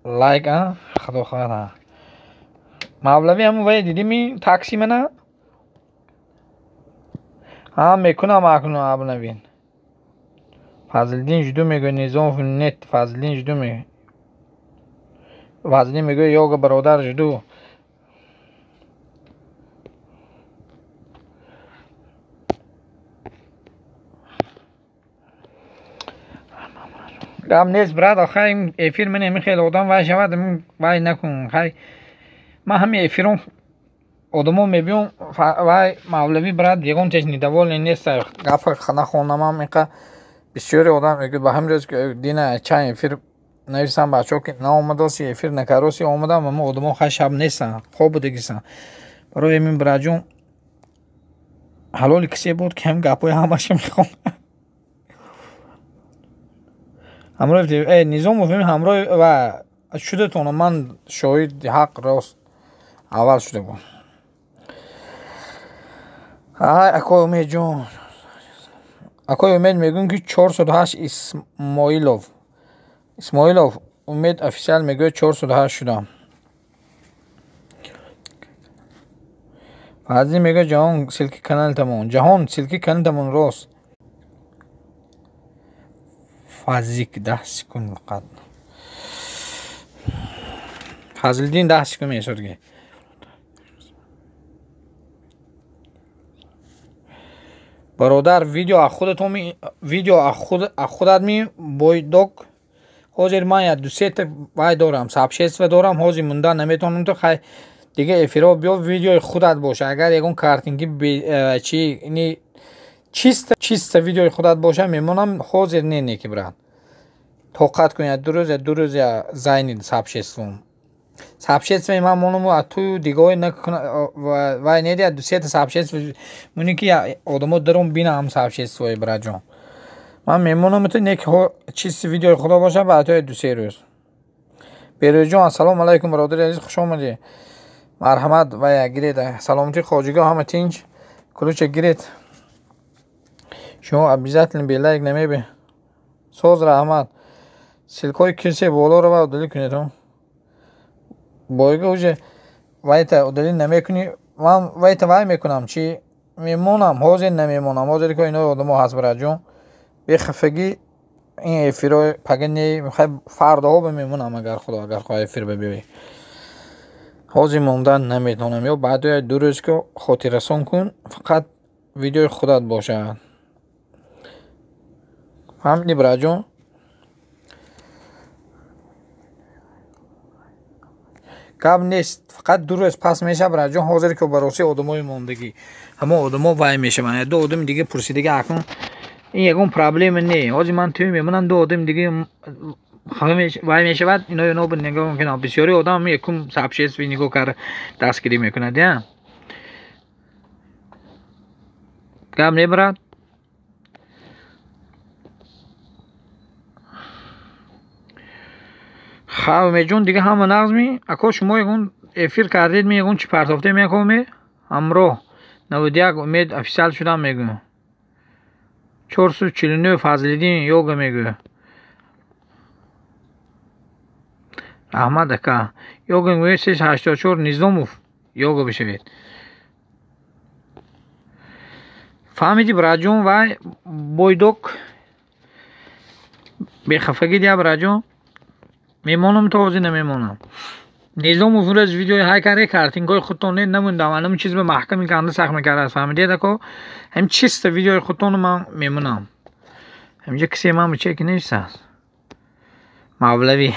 лайк, а худо хоҳад. Мавлавӣ ҳамун вай дидими такси мана? Ҳа, мекунам акнун обновить. Фазлиддин жду мегӯяд, Низомов нет, Фазлиддин жду мегӯяд. Фазлиддин мегӯяд, ёга бародар жду. Гап нест, брат, охай эфир ман ҳамин хел одам вай шавад, вай накун. Хай ман ҳамин эфиром одамо мебиём, вай мавлавӣ, брат, ягон теш недовольный нест. Гапа нахонамам, инқа бисёри одам мегӯяд. Ба ҳамин рӯз дина чанд эфир нависам, бачаҳо ки наомадоси, эфир накароси, омадам, аммо одамо хай шаб нестанд, хоб будагисанд. Барои ҳамин, братҷон, ҳалоли кисе буд, ки ҳам гапҳои ҳамаша мехонад. Ҳамроҳи Низомов ҳамроҳи ва шудатона, ман шоҳиди ҳақ, рост аввал шуда буд. Ай акои Умедҷон, акои Умед мегӯем, ки 408 Исмоилов, Исмоилов Умед официал мегӯяд, 408 шудам. Фазлӣ мегӯяд, ҷаҳон ссылки каналтамон, ҷаҳон ссылки каналтамон рост. Фазик 10 секунд фақат. Фазлиддин 10 секунд мешуд ки. Бародар, видео аз худатон, видео аз худат ми бойдок. Ҳозир ман як ду сета вай дорам, сообщество дорам, ҳозир монда наметавонам, то хай дига эфиро биё, видеои худат боша. Агар ягон картинки чи ни чисто чисто видеои худат боша, мемонам. Ҳозир не, ки брат, тоқат кун, як 2 рӯз, як 2 рӯз я зайни сообществом. Сообществои ман моному а ту дигои вай неди, як ду сета сообщество муни, ки одамо даром бинам сообществои, братҷон. Ман мемонам ту, не ки чисти видеои худо боша, баъд то 2-3 рӯз. Берӯзҷон, ассалому алайкум, бародари азиз, хуш омадӣ. Марҳамат, вая гиред. Саломатӣ, хоҷиго, ҳама тинч. Ключа гиред. Шумо обязательно бе лайк намебе. Соз, раҳмат. Ссылкои кисе болоро ва удалить кунед. Бойга уже вайта удалить намекунӣ. Ман вайта вай мекунам, чи мемонам, ҳозир намемонам. Ҳозир ки ино одамо ҳаст, братҷон. Бехафагӣ ин эфиро пага не, хай фардоҳо ба мемонам, агар худо агар хоҳ эфир бибиёӣ. Ҳозир мондан наметавонам, ё баъд 2 рӯз ки хотиррасон кун, фақат видеои худат бошад. Фаҳмидӣ, братҷон? Гап нест, фақат 2 рӯз пас мешавад, братҷон. Ҳозир ки бароси одамои мондагӣ, ҳамон одамо вай мешаванд. Ду одами дига пурсидага, акнун ин ягон проблема не. Ҳозир ман тӯй мемонам, ду одами дига вай мешавад, ино ино нигоҳ мекунанд. Бисёри одам якум сообщество нигоҳ карда дастгирӣ мекунад, я. Гап не, брат? Ха, Умедҷон, дига ҳама нағз ми? Ако, шумо ягон эфир кардед ми, ягон чӣ партофте ми, ако ми? Ҳамроҳ 91 Умед официал шудам мегӯ. 449 Фазлиддин йога мегӯ. Раҳмат, ака. Йога мегӯяд, 384 Низомов йога бишавед. Фаҳмидӣ, братҷон, вай бойдок бехафагӣ дия, братҷон. Мемонам то ҳозир намемонам. Низомов рӯз видеои ҳай карде, картинкҳои худтон не намондам. Анам чиз ба маҳками канда сахт мекардааст. Фаҳмидед, ако? Ҳам чисто видеои худтонро ман мемонам. Ҳамҷа кисе ман чеки нависааст. Мавлавӣ.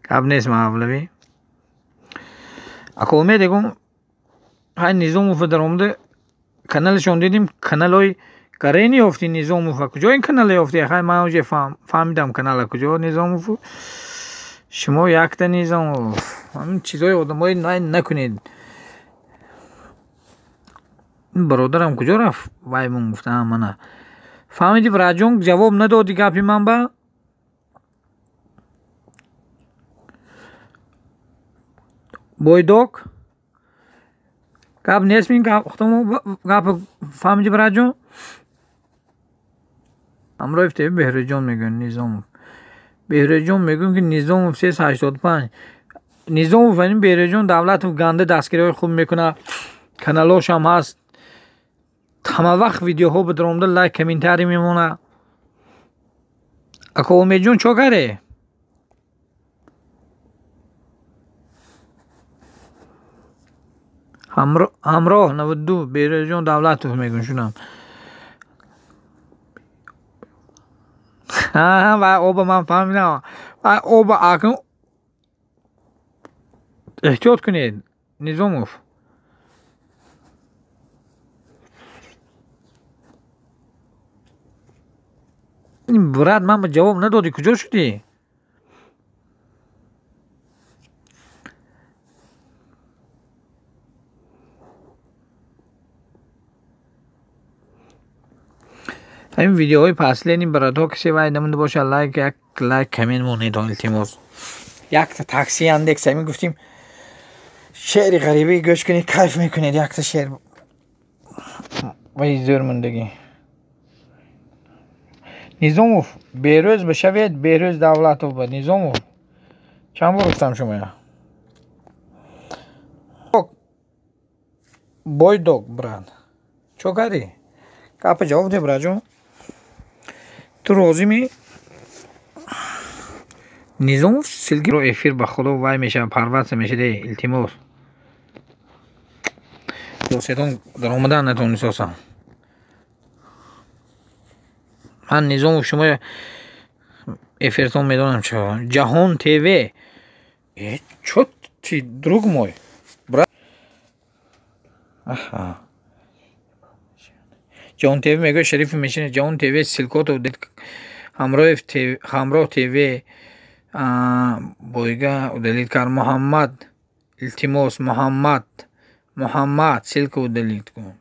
Гап нест, мавлавӣ. Ако Умед, ягон ҳай Низомов даромада каналашон дидим, каналҳои Карени ёфти Низомов, куҷо ин канала ёфти? Хай ман уже фаҳмидам канала куҷо Низомов. Шумо якта Низомов. Ҳамин чизҳои одамои накунед. Бародарам куҷо рафт? Вай мон гуфта, мана. Фаҳмидӣ, братҷон, ҷавоб надодӣ гапи ман ба? Бойдок? Гап нест, мин гап гап фаҳмидӣ, братҷон? Ҳамроҳи ФТБ Беҳрӯзҷон мегӯянд Низомов. Беҳрӯзҷон мегӯянд, ки Низомов 385. Низомов ин Беҳрӯзҷон Давлатов ганда дастгириҳои хуб мекунад. Каналҳошам ҳаст. Ҳама вақт видеоҳо бидаромда лайк, комментарий мемонад. Ако Умедҷон, чо карде? Ҳамроҳ 92 Берӯзҷон Давлатов мегӯн шунам. Ва оба ман фаҳмидам. Ва оба акнун эҳтиёт кунед, Низомов. Брат, ман ба ҷавоб надодӣ, куҷо шудӣ? Ҳамин видеоҳои паслени братҳо касе вай намонда бошад, лайк, як лайк коммент монед, илтимос. Якта такси Яндекс ҳамин гуфтим, шеъри ғарибӣ гӯш кунед, кайф мекунед, якта шеър вай зӯр мондагӣ. Низомов, Берӯз бишавед, Берӯз Давлатов ба Низомов. Чанд бор гуфтам шумоя? Бойдог, брат. Чо кардӣ? Гапа ҷавоб де, братҷон. Ту розимӣ? Низомов силкиро эфир ба худо вай мешавад, парватса мешавад, илтимос. Досетон даромадан натонистосам. Ман Низомов шумо эфиртон медонам чо. Ҷаҳон ТВ. Э, чо ти, друг мой? Брат. Аҳа. Ҷаҳон ТВ мегӯяд Шарифи мешинад. Ҷаҳон ТВ ссылкото Ҳамроҳ ТВ бойга удалить кард. Муҳаммад, илтимос, Муҳаммад, Муҳаммад, ссылка удалить кун.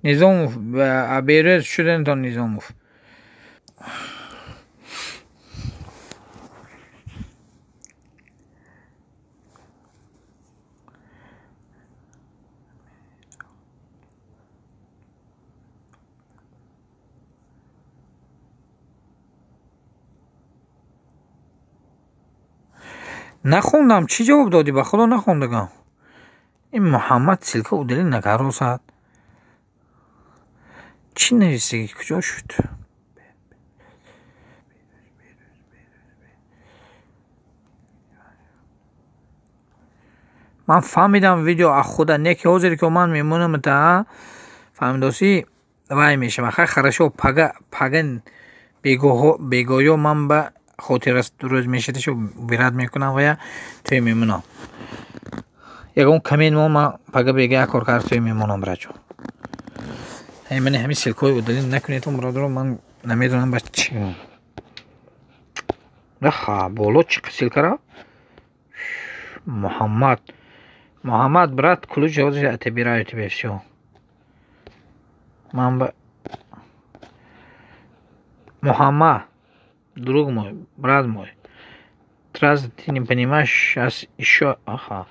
Низомов, Берӯз шуданатон Низомов. Нахондам, чӣ ҷавоб додӣ? Ба худо нахондагам. Ин Муҳаммад ссылка удалить накард. Чӣ нависагӣ? Куҷо шуд? Ман фаҳмидам видео аз худа, не ки ҳозир ки ман мемонам та фаҳмидосӣ вай мешавад. Хай хорошо, пага пага бегоҳё ман ба хотирас рӯз мешавад, вират мекунам ва я тӯй мемонам. Ягон коммент мо ман пага бега як кор кард тӯй мемонам, братҷон. Мани ҳамин ссылкаҳои удалить накунед, бародаро, ман намедонам ба чӣ. Аха, боло чӣ ссылка рафт? Муҳаммад. Муҳаммад, брат, ключ ҳозир отобираю тебе, всё. Ман ба Муҳаммад, друг мой, брат мой. Раз ты не понимаешь, сейчас ещё, аха.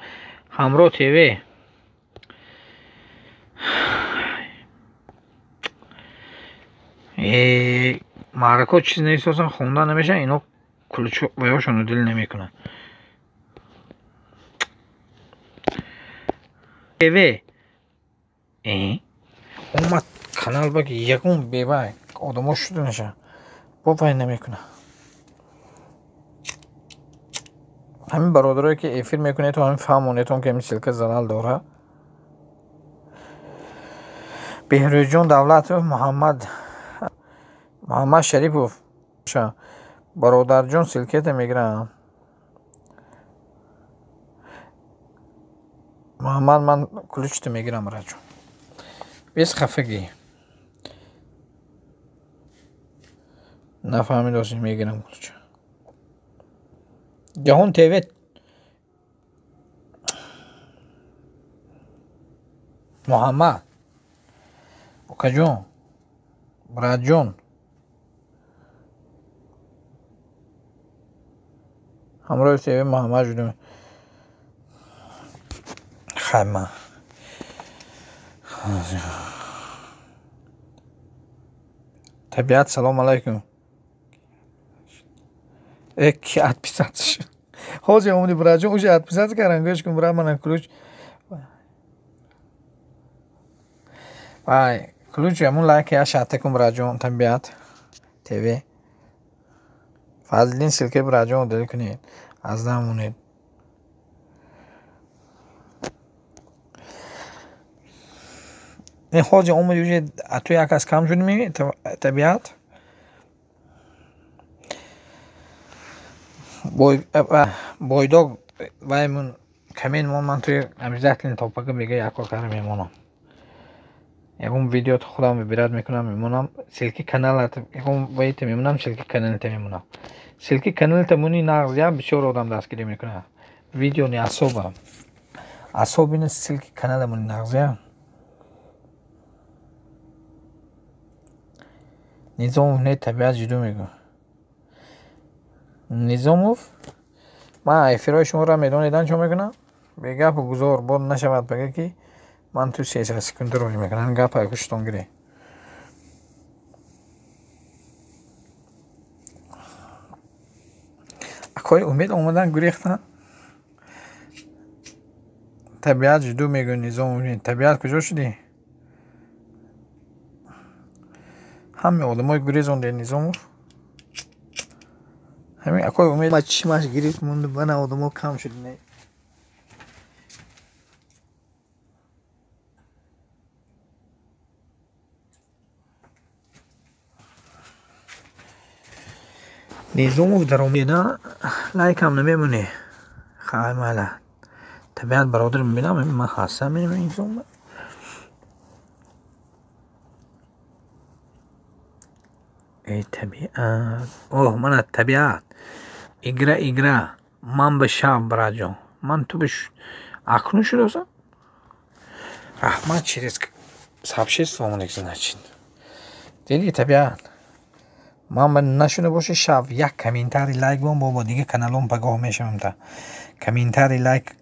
Ҳамроҳ ТВ. Маърако чиз нависосан, хонда намешавад, ино ключ ваёшон удалить намекунанд. ТВ. Омад канал ба ягон бевай одамо шуда нашавад. Бо вай намекунад. Ҳамин бародарое ки эфир мекунед, ҳамин фаҳмонедтон ки ҳамин ссылка залал дорад. Беҳрӯзҷон Давлатов, Муҳаммад Муҳаммад Шарипов. Бародарҷон, ссылката мегирам. Муҳаммад, ман ключта мегирам, братҷон. Без хафагӣ. Нафаҳмидосӣ, мегирам ключа. Ҷаҳон ТВ. Муҳаммад, окаҷон, братҷон. Ҳамроҳи ТВ Муҳаммад шудем. Хай ман. Табиат, салом алайкум. Э, ки отписаться шуд? Ҳозир омади, братҷон, уже отписаться кардам, гӯш кун, брат, мана ключ. Вай, ключ ҳамун лайк я шарта кун, братҷон, Табиат ТВ. Фазлиддин, ссылкаи братҷон удалить кунед. Аз намонед. Не ҳозир омади уже ту як кас кам шуд ми табиат? Бойдог ваймун камин мон ман туи обязательно топака бега як кор кара мемонам. Ягон видео худам выбирать мекунам, мемонам. Ссылки каналат ягон вайта мемонам, ссылки каналта мемонам. Ссылки каналта муни нағз я бисёр одам дастгирӣ мекунад. Видео не особо. Особенно ссылки канала муни нағз я. Низомов не табиат ҷудо мегӯ. Низомов ман эфирҳои шуморо медонедам чо мекунам? Бегапу гузор бод нашавад бага ки ман ту 300 секунда рӯй мекунам гапа гӯштон гирӣ. Акои Умед омадан гурехтан. Табиат ҷудо мегӯ Низомов. Табиат куҷо шудӣ? Ҳаме одамои гурезонде Низомов. Ҳамин акои Умед ма чишмаш гирифт монду бана одамо кам шуд. Низомов даромеда лайкам намемонӣ. Хай майла. Табиат бародар мебинам, ман ҳастам инсон. Эй табиат. Оҳ, мана табиат. Игра, игра. Ман ба шав, братҷон. Ман ту ба акнун шудосам? Раҳмат через сообщество омадек, значит. Дидӣ табиат? Ман ба нашуда боши шав як комментарий лайк бон бобо дига каналон пагоҳ мешавам та. Комментарий лайк